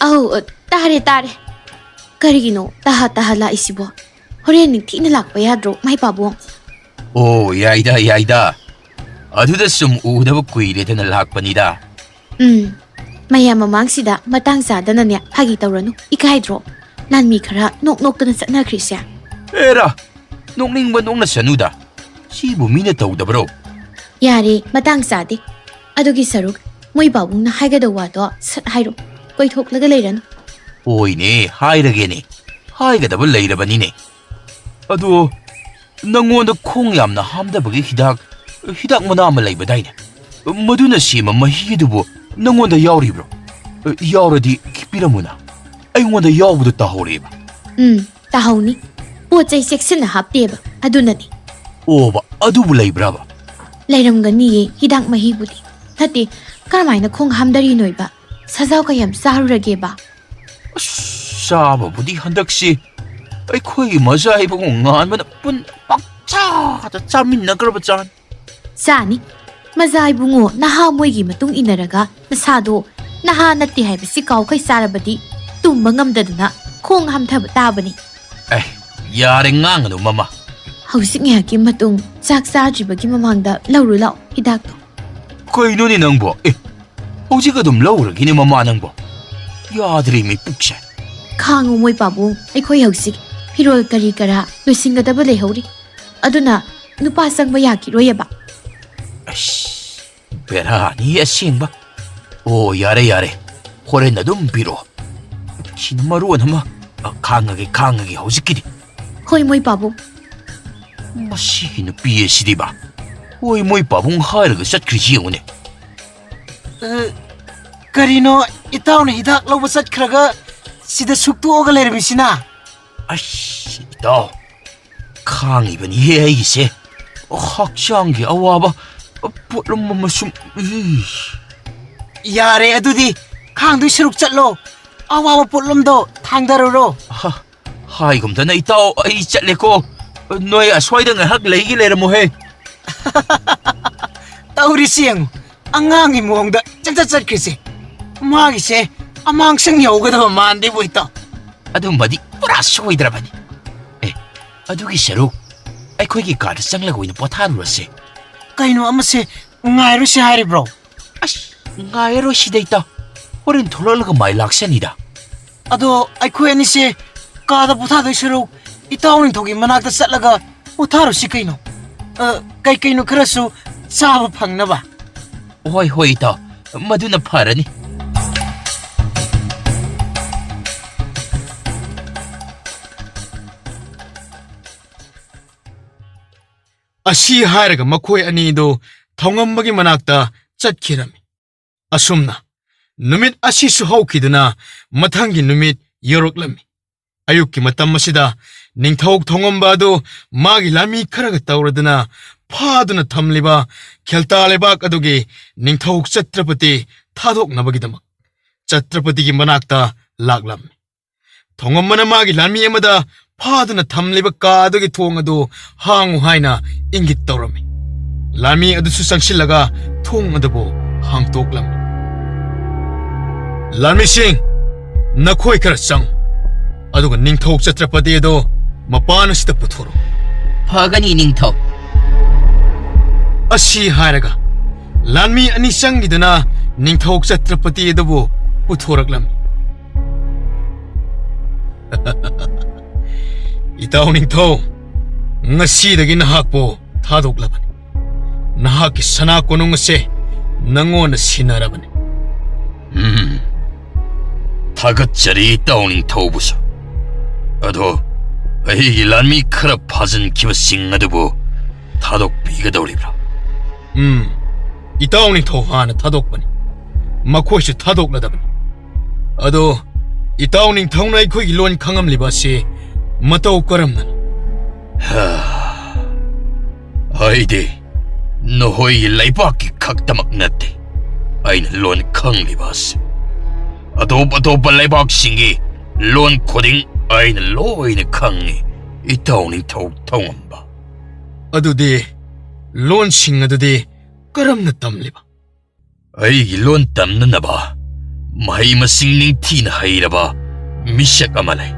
ꯑꯧ, ꯑ, ꯇꯥꯔꯦ, ꯇꯥꯔꯦ꯫ ꯀꯔꯤꯒꯤꯅꯣ ꯇꯍꯥ ꯇꯍꯥ ꯂꯥꯛꯏꯁꯤꯕꯣ? ꯍꯣꯔꯦꯟ ꯅꯤꯡꯊꯤꯅ ꯂꯥꯛꯄ ꯌꯥꯗ꯭ꯔꯣ, ꯃꯥꯏ ꯄꯥꯕꯨꯡ? ꯑꯣ, ꯌꯥꯏꯗ, ꯌꯥꯏꯗ꯫ ꯑꯗꯨꯗ ꯁꯨꯝ ꯎꯗꯕ ꯀꯨꯏꯔꯦꯗꯅ ꯂꯥꯛꯄꯅꯤꯗ꯫ ꯎꯝ, ꯃꯌꯥꯝ ꯃꯃꯥꯡꯁꯤꯗ ꯃꯇꯥꯡ ꯆꯥꯗꯅꯅꯦ ꯐꯥꯒꯤ ꯇꯧꯔꯅꯨ, ꯏꯀꯥꯏꯗ꯭ꯔꯣ? ꯂꯥꯟꯃꯤ ꯈꯔ ꯅꯣꯛ ꯅꯣꯛꯇꯅ ꯆꯠꯅꯈ꯭ꯔꯤꯁꯦ꯫ ꯑꯦꯔꯥ, ꯅꯣꯛꯅꯤꯡꯕ ꯅꯣꯛꯅꯁꯅꯨꯗ꯫ ꯁꯤꯕꯨ ꯃꯤꯅ ꯇꯧꯗꯕ꯭ꯔꯣ? ꯌꯥꯔꯦ, ꯃꯇꯥꯡ ꯆꯥꯗꯦ꯫ ꯑꯗꯨꯒꯤ ꯁꯔꯨꯛ ꯃꯣꯏ ꯄꯥꯕꯨꯡꯅ ꯍꯥꯏꯒꯗꯧ ꯋꯥꯗꯣ ꯁꯠ ꯍꯥꯏꯔꯣ, ꯀꯣꯏꯊꯣꯛꯂꯒ ꯂꯩꯔꯅꯨ꯫ ꯍꯣꯏꯅꯦ, ꯍꯥꯏꯔꯒꯦꯅꯦ꯫ ꯍꯥꯏꯒꯗꯕ ꯂꯩꯔꯕꯅꯤꯅꯦ꯫ ꯑꯗꯣ, ꯅꯪꯉꯣꯟꯗ ꯈꯣꯡ ꯌꯥꯝꯅ ꯍꯥꯝꯗꯕꯒꯤ ꯍꯤꯗꯥꯛ, ꯍꯤꯗꯥꯛ ꯃꯅꯥ ꯑꯃ ꯂꯩꯕꯗꯥꯏꯅꯦ? ꯃꯗꯨꯅ ꯁꯦꯝꯕ ꯃꯍꯤ ꯑꯗꯨꯕꯨ ꯅꯪꯉꯣꯟꯗ ꯌꯥꯎꯔꯤꯕ꯭ꯔꯣ? ꯌꯥꯎꯔꯗꯤ ꯄꯤꯔꯝꯃꯨꯅ꯫ ꯑꯩꯉꯣꯟꯗ ꯌꯥꯎꯕꯗꯣ ꯇꯥꯍꯧꯔꯦꯕ꯫ ꯎꯝ, ꯇꯥꯍꯧꯅꯤ꯫ ꯄꯣꯠ ꯆꯩ ꯆꯦꯛꯁꯤꯟꯅ ꯍꯥꯞꯇꯦꯕ, ꯑꯗꯨꯅꯅꯤ꯫ ꯑꯣꯕ, ꯑꯗꯨꯕꯨ ꯂꯩꯕ꯭ꯔꯕ? ꯂꯩꯔꯝꯒꯅꯤꯌꯦ, ꯍꯤꯗꯥꯛ ꯃꯍꯤꯕꯨꯗꯤ꯫ ꯅꯠꯇꯦ, ꯀꯔꯝꯍꯥꯏꯅ ꯈꯣꯡ ꯍꯥꯝꯗꯔꯤꯅꯣꯏꯕ? ꯁꯖꯥꯎ ꯀꯌꯥꯝ ꯆꯥꯔꯨꯔꯒꯦꯕ? ꯑꯁ, ꯆꯥꯕꯕꯨꯗꯤ ꯍꯟꯗꯛꯁꯤ ꯑꯩꯈꯣꯏꯒꯤ ꯃꯆꯥ ꯏꯕꯨꯡꯉꯣ ꯉꯥꯟꯕꯅ ꯄꯨꯟ ꯄꯪꯆꯥꯗ ꯆꯥꯃꯤꯟꯅꯈ꯭ꯔꯕ ꯖꯥꯠꯅꯤ꯫ ꯆꯥꯅꯤ꯫ ꯃꯆꯥ ꯏꯕꯨꯡꯉꯣ, ꯅꯍꯥ ꯃꯣꯏꯒꯤ ꯃꯇꯨꯡ ꯏꯟꯅꯔꯒ ꯅꯁꯥꯗꯣ ꯅꯍꯥ ꯅꯠꯇꯦ ꯍꯥꯏꯕꯁꯤ ꯀꯥꯎꯈꯩ ꯆꯥꯔꯕꯗꯤ ꯇꯨꯝꯕ ꯉꯝꯗꯗꯅ ꯈꯣꯡ ꯍꯥꯝꯊꯕ ꯇꯥꯕꯅꯤ꯫ ꯑꯦ, ꯌꯥꯔꯦ ꯉꯥꯡꯒꯅꯨ ꯃꯃꯥ꯫ ꯍꯧꯖꯤꯛ ꯉꯥꯏꯍꯥꯛꯀꯤ ꯃꯇꯨꯡ ꯆꯥꯛ ꯆꯥꯗ꯭ꯔꯤꯕꯒꯤ ꯃꯃꯥꯡꯗ ꯂꯧꯔꯨ ꯂꯥꯛꯑꯣ ꯍꯤꯗꯥꯛꯇꯣ꯫ ꯀꯩꯅꯣꯅꯦ ꯅꯪꯕꯣ? ꯑꯦ, ꯍꯧꯖꯤꯛ ꯑꯗꯨꯝ ꯂꯧꯔꯒꯦꯅꯦ ꯃꯃꯥ ꯅꯪꯕꯣ꯫ ꯌꯥꯗ꯭ꯔꯦ ꯃꯤ ꯄꯨꯛꯁꯦ꯫ ꯈꯥꯡꯉꯨ ꯃꯣꯏ ꯄꯥꯕꯨꯡ, ꯑꯩꯈꯣꯏ ꯍꯧꯖꯤꯛ ꯐꯤꯔꯣꯜ ꯀꯔꯤ ꯀꯔꯥ ꯂꯣꯏꯁꯤꯟꯒꯗꯕ ꯂꯩꯍꯧꯔꯤ꯫ ꯑꯗꯨꯅ ꯅꯨꯄꯥ ꯆꯪꯕ ꯌꯥꯈꯤꯔꯣꯏꯌꯦꯕ꯫ ꯑꯁ, ꯕꯦꯔꯥꯅꯤ ꯑꯁꯦꯡꯕ꯫ ꯑꯣ, ꯌꯥꯔꯦ, ꯌꯥꯔꯦ꯫ ꯍꯣꯔꯦꯟ ꯑꯗꯨꯝ ꯄꯤꯔꯛꯑꯣ꯫ ꯁꯤꯅ ꯃꯔꯣꯟ ꯑꯃ꯫ ꯑ, ꯈꯥꯡꯉꯒꯦ, ꯈꯥꯡꯉꯒꯦ ꯍꯧꯖꯤꯛꯀꯤꯗꯤ꯫ ꯍꯣꯏ, ꯃꯣꯏ ꯄꯥꯕꯨꯡ꯫ ꯃꯁꯤꯒꯤ ꯅꯨꯄꯤ ꯑꯁꯤꯗꯤꯕ꯫ ꯍꯣꯏ, ꯃꯣꯏ ꯄꯥꯕꯨꯡ ꯍꯥꯏꯔꯒ ꯆꯠꯈ꯭ꯔꯤꯁꯤ ꯌꯦꯡꯉꯨꯅꯦ꯫ ꯑ, ꯀꯔꯤꯅꯣ ꯏꯇꯥꯎꯅ ꯍꯤꯗꯥꯛ ꯂꯧꯕ ꯆꯠꯈ꯭ꯔꯒ ꯁꯤꯗ ꯁꯨꯛꯇꯣꯛꯑꯒ ꯂꯩꯔꯝꯃꯤꯁꯤꯅ? ꯑꯁ, ꯏꯇꯥꯎ, ꯈꯥꯡꯉꯤꯕꯅꯤꯍꯦ ꯑꯩꯒꯤꯁꯦ꯫ ꯍꯛꯆꯥꯡꯒꯤ ꯑꯋꯥꯕ ꯄꯣꯠꯂꯨꯝ ꯑꯃ ꯁꯨꯝ, ꯏ꯫ ꯌꯥꯔꯦ, ꯑꯗꯨꯗꯤ ꯈꯥꯡꯗꯣꯏ ꯁꯔꯨꯛ ꯆꯠꯂꯣ꯫ ꯑꯋꯥꯕ ꯄꯣꯠꯂꯨꯝꯗꯣ ꯊꯥꯡꯗꯔꯨꯔꯣ꯫ ꯍ, ꯍꯥꯏꯒꯨꯝꯗꯅ ꯏꯇꯥꯎ, ꯑꯩ ꯆꯠꯂꯦꯀꯣ꯫ ꯅꯣꯏ ꯑꯁ꯭ꯋꯥꯏꯗ ꯉꯥꯏꯍꯥꯛ ꯂꯩꯒꯦ ꯂꯩꯔꯝꯃꯨꯍꯦ꯫ ꯇꯧꯔꯤꯁꯤ ꯌꯦꯡꯉꯨ, ꯑꯉꯥꯡꯒꯤ ꯃꯑꯣꯡꯗ ꯆꯠꯆꯠ ꯆꯠꯈ꯭ꯔꯤꯁꯦ꯫ ꯃꯥꯒꯤꯁꯦ ꯑꯃꯥꯡꯁꯪ ꯌꯧꯒꯗꯕ ꯃꯥꯟꯗꯦꯕꯨ, ꯏꯇꯥꯎ꯫ ꯑꯗꯨꯝꯕꯗꯤ ꯄꯨꯔꯥ ꯁꯣꯏꯗ꯭ꯔꯕꯅꯤ꯫ ꯑꯦ, ꯑꯗꯨꯒꯤ ꯁꯔꯨꯛ ꯑꯩꯈꯣꯏꯒꯤ ꯀꯥꯗ ꯆꯪꯂꯒ ꯑꯣꯏꯅ ꯄꯣꯊꯥꯔꯨꯔꯁꯦ꯫ ꯀꯩꯅꯣ, ꯑꯃꯁꯦ ꯉꯥꯏꯔꯨꯁꯤ ꯍꯥꯏꯔꯤꯕ꯭ꯔꯣ? ꯑꯁ, ꯉꯥꯏꯔꯔꯣꯏꯁꯤꯗ, ꯏꯇꯥꯎ꯫ ꯍꯣꯔꯦꯟ ꯊꯣꯛꯂꯛꯂꯒ ꯃꯥꯏ ꯂꯥꯛꯁꯅꯤꯗ꯫ ꯑꯗꯣ ꯑꯩꯈꯣꯏ ꯑꯅꯤꯁꯦ ꯀꯥꯗ ꯄꯣꯊꯥꯗꯣꯏ ꯁꯔꯨꯛ ꯏꯇꯥꯎ ꯅꯤꯡꯊꯧꯒꯤ ꯃꯅꯥꯛꯇ ꯆꯠꯂꯒ ꯄꯣꯊꯥꯔꯨꯁꯤ ꯀꯩꯅꯣ꯫ ꯑ, ꯀꯩ ꯀꯩꯅꯣ ꯈꯔꯁꯨ ꯆꯥꯕ ꯐꯪꯅꯕ꯫ ꯍꯣꯏ, ꯍꯣꯏ, ꯏꯇꯥꯎ, ꯃꯗꯨꯅ ꯐꯔꯅꯤ꯫ ꯑꯁꯤ ꯍꯥꯏꯔꯒ ꯃꯈꯣꯏ ꯑꯅꯤꯗꯨ ꯊꯧꯉꯝꯕꯒꯤ ꯃꯅꯥꯛꯇ ꯆꯠꯈꯤꯔꯝꯃꯤ꯫ ꯑꯁꯨꯝꯅ ꯅꯨꯃꯤꯠ ꯑꯁꯤꯁꯨ ꯍꯧꯈꯤꯗꯨꯅ ꯃꯊꯪꯒꯤ ꯅꯨꯃꯤꯠ ꯌꯧꯔꯛꯂꯝꯃꯤ꯫ ꯑꯌꯨꯛꯀꯤ ꯃꯇꯝ ꯑꯁꯤꯗ ꯅꯤꯡꯊꯧ ꯊꯧꯉꯝꯕ ꯑꯗꯨ ꯃꯥꯒꯤ ꯂꯥꯟꯃꯤ ꯈꯔꯒ ꯇꯧꯔꯗꯨꯅ ꯐꯥꯗꯨꯅ ꯊꯝꯂꯤꯕ ꯈꯦꯜꯇꯥ ꯂꯩꯕꯥꯛ ꯑꯗꯨꯒꯤ ꯅꯤꯡꯊꯧ ꯆꯇ꯭ꯔꯄꯇꯤ ꯊꯥꯗꯣꯛꯅꯕꯒꯤꯗꯃꯛ ꯆꯇ꯭ꯔꯄꯇꯤꯒꯤ ꯃꯅꯥꯛꯇ ꯂꯥꯛꯂꯝꯃꯤ꯫ ꯊꯧꯉꯝꯕꯅ ꯃꯥꯒꯤ ꯂꯥꯟꯃꯤ ꯑꯃꯗ ꯐꯥꯗꯨꯅ ꯊꯝꯂꯤꯕ ꯀꯥ ꯑꯗꯨꯒꯤ ꯊꯣꯡ ꯑꯗꯨ ꯍꯥꯡꯉꯨ ꯍꯥꯏꯅ ꯏꯪꯒꯤꯠ ꯇꯧꯔꯝꯃꯤ꯫ ꯂꯥꯟꯃꯤ ꯑꯗꯨꯁꯨ ꯆꯪꯁꯤꯜꯂꯒ ꯊꯣꯡ ꯑꯗꯨꯕꯨ ꯍꯥꯡꯇꯣꯛꯂꯝꯃꯤ꯫ "ꯂꯥꯟꯃꯤꯁꯤꯡ, ꯅꯈꯣꯏ ꯈꯔ ꯆꯪꯉꯨ, ꯑꯗꯨꯒ ꯅꯤꯡꯊꯧ ꯆꯇ꯭ꯔꯄꯇꯤ ꯑꯗꯨ ꯃꯄꯥꯟ ꯑꯁꯤꯗ ꯄꯨꯊꯣꯔꯛꯎ꯫" "ꯐꯒꯅꯤ, ꯅꯤꯡꯊꯧ꯫" ꯑꯁꯤ ꯍꯥꯏꯔꯒ ꯂꯥꯟꯃꯤ ꯑꯅꯤ ꯆꯪꯈꯤꯗꯨꯅ ꯅꯤꯡꯊꯧ ꯆꯇ꯭ꯔꯄꯇꯤ ꯑꯗꯨꯕꯨ ꯄꯨꯊꯣꯔꯛꯂꯝꯃꯤ꯫ "ꯏꯇꯥꯎ ꯅꯤꯡꯊꯧ, ꯉꯁꯤꯗꯒꯤ ꯅꯍꯥꯛꯄꯨ ꯊꯥꯗꯣꯛꯂꯕꯅꯤ꯫ ꯅꯍꯥꯛꯀꯤ ꯁꯅꯥ ꯀꯣꯅꯨꯡ ꯑꯁꯦ ꯅꯉꯣꯟꯗ ꯁꯤꯟꯅꯔꯕꯅꯤ꯫" "ꯎꯝ, ꯊꯥꯒꯠꯆꯔꯤ ꯏꯇꯥꯎ ꯅꯤꯡꯊꯧꯕꯨꯁꯨ꯫ ꯑꯗꯣ ꯑꯩꯒꯤ ꯂꯥꯟꯃꯤ ꯈꯔ ꯐꯥꯖꯤꯟꯈꯤꯕꯁꯤꯡ ꯑꯗꯨꯕꯨ ꯊꯥꯗꯣꯛꯄꯤꯒꯗꯧꯔꯤꯕ꯭ꯔꯥ?" "ꯎꯝ, ꯏꯇꯥꯎ ꯅꯤꯡꯊꯧ ꯍꯥꯟꯅ ꯊꯥꯗꯣꯛꯄꯅꯤ꯫ ꯃꯈꯣꯏꯁꯨ ꯊꯥꯗꯣꯛꯂꯗꯕꯅꯤ꯫ ꯑꯗꯣ ꯏꯇꯥꯎ ꯅꯤꯡꯊꯧꯅ ꯑꯩꯈꯣꯏꯒꯤ ꯂꯣꯟ ꯈꯪꯉꯝꯂꯤꯕ ꯑꯁꯤ ꯃꯇꯧ ꯀꯔꯝꯅꯅꯣ?" "ꯍꯥ, ꯑꯩꯗꯤ ꯅꯈꯣꯏꯒꯤ ꯂꯩꯕꯥꯛꯀꯤ ꯈꯛꯇꯃꯛ ꯅꯠꯇꯦ ꯑꯩꯅ ꯂꯣꯟ ꯈꯪꯂꯤꯕ ꯑꯁꯤ꯫ ꯑꯇꯣꯞ ꯑꯇꯣꯞꯄ ꯂꯩꯕꯥꯛꯁꯤꯡꯒꯤ ꯂꯣꯟ ꯈꯨꯗꯤꯡ ꯑꯩꯅ ꯂꯣꯏꯅ ꯈꯪꯉꯤ, ꯏꯇꯥꯎ ꯅꯤꯡꯊꯧ ꯊꯧꯉꯝꯕ꯫" "ꯑꯗꯨꯗꯤ ꯂꯣꯟꯁꯤꯡ ꯑꯗꯨꯗꯤ ꯀꯔꯝꯅ ꯇꯝꯂꯤꯕ?" "ꯑꯩꯒꯤ ꯂꯣꯟ ꯇꯝꯅꯅꯕ ꯃꯍꯩ ꯃꯁꯤꯡ ꯅꯤꯡꯊꯤꯅ ꯍꯩꯔꯕ ꯃꯤꯁꯛ ꯑꯃ ꯂꯩ꯫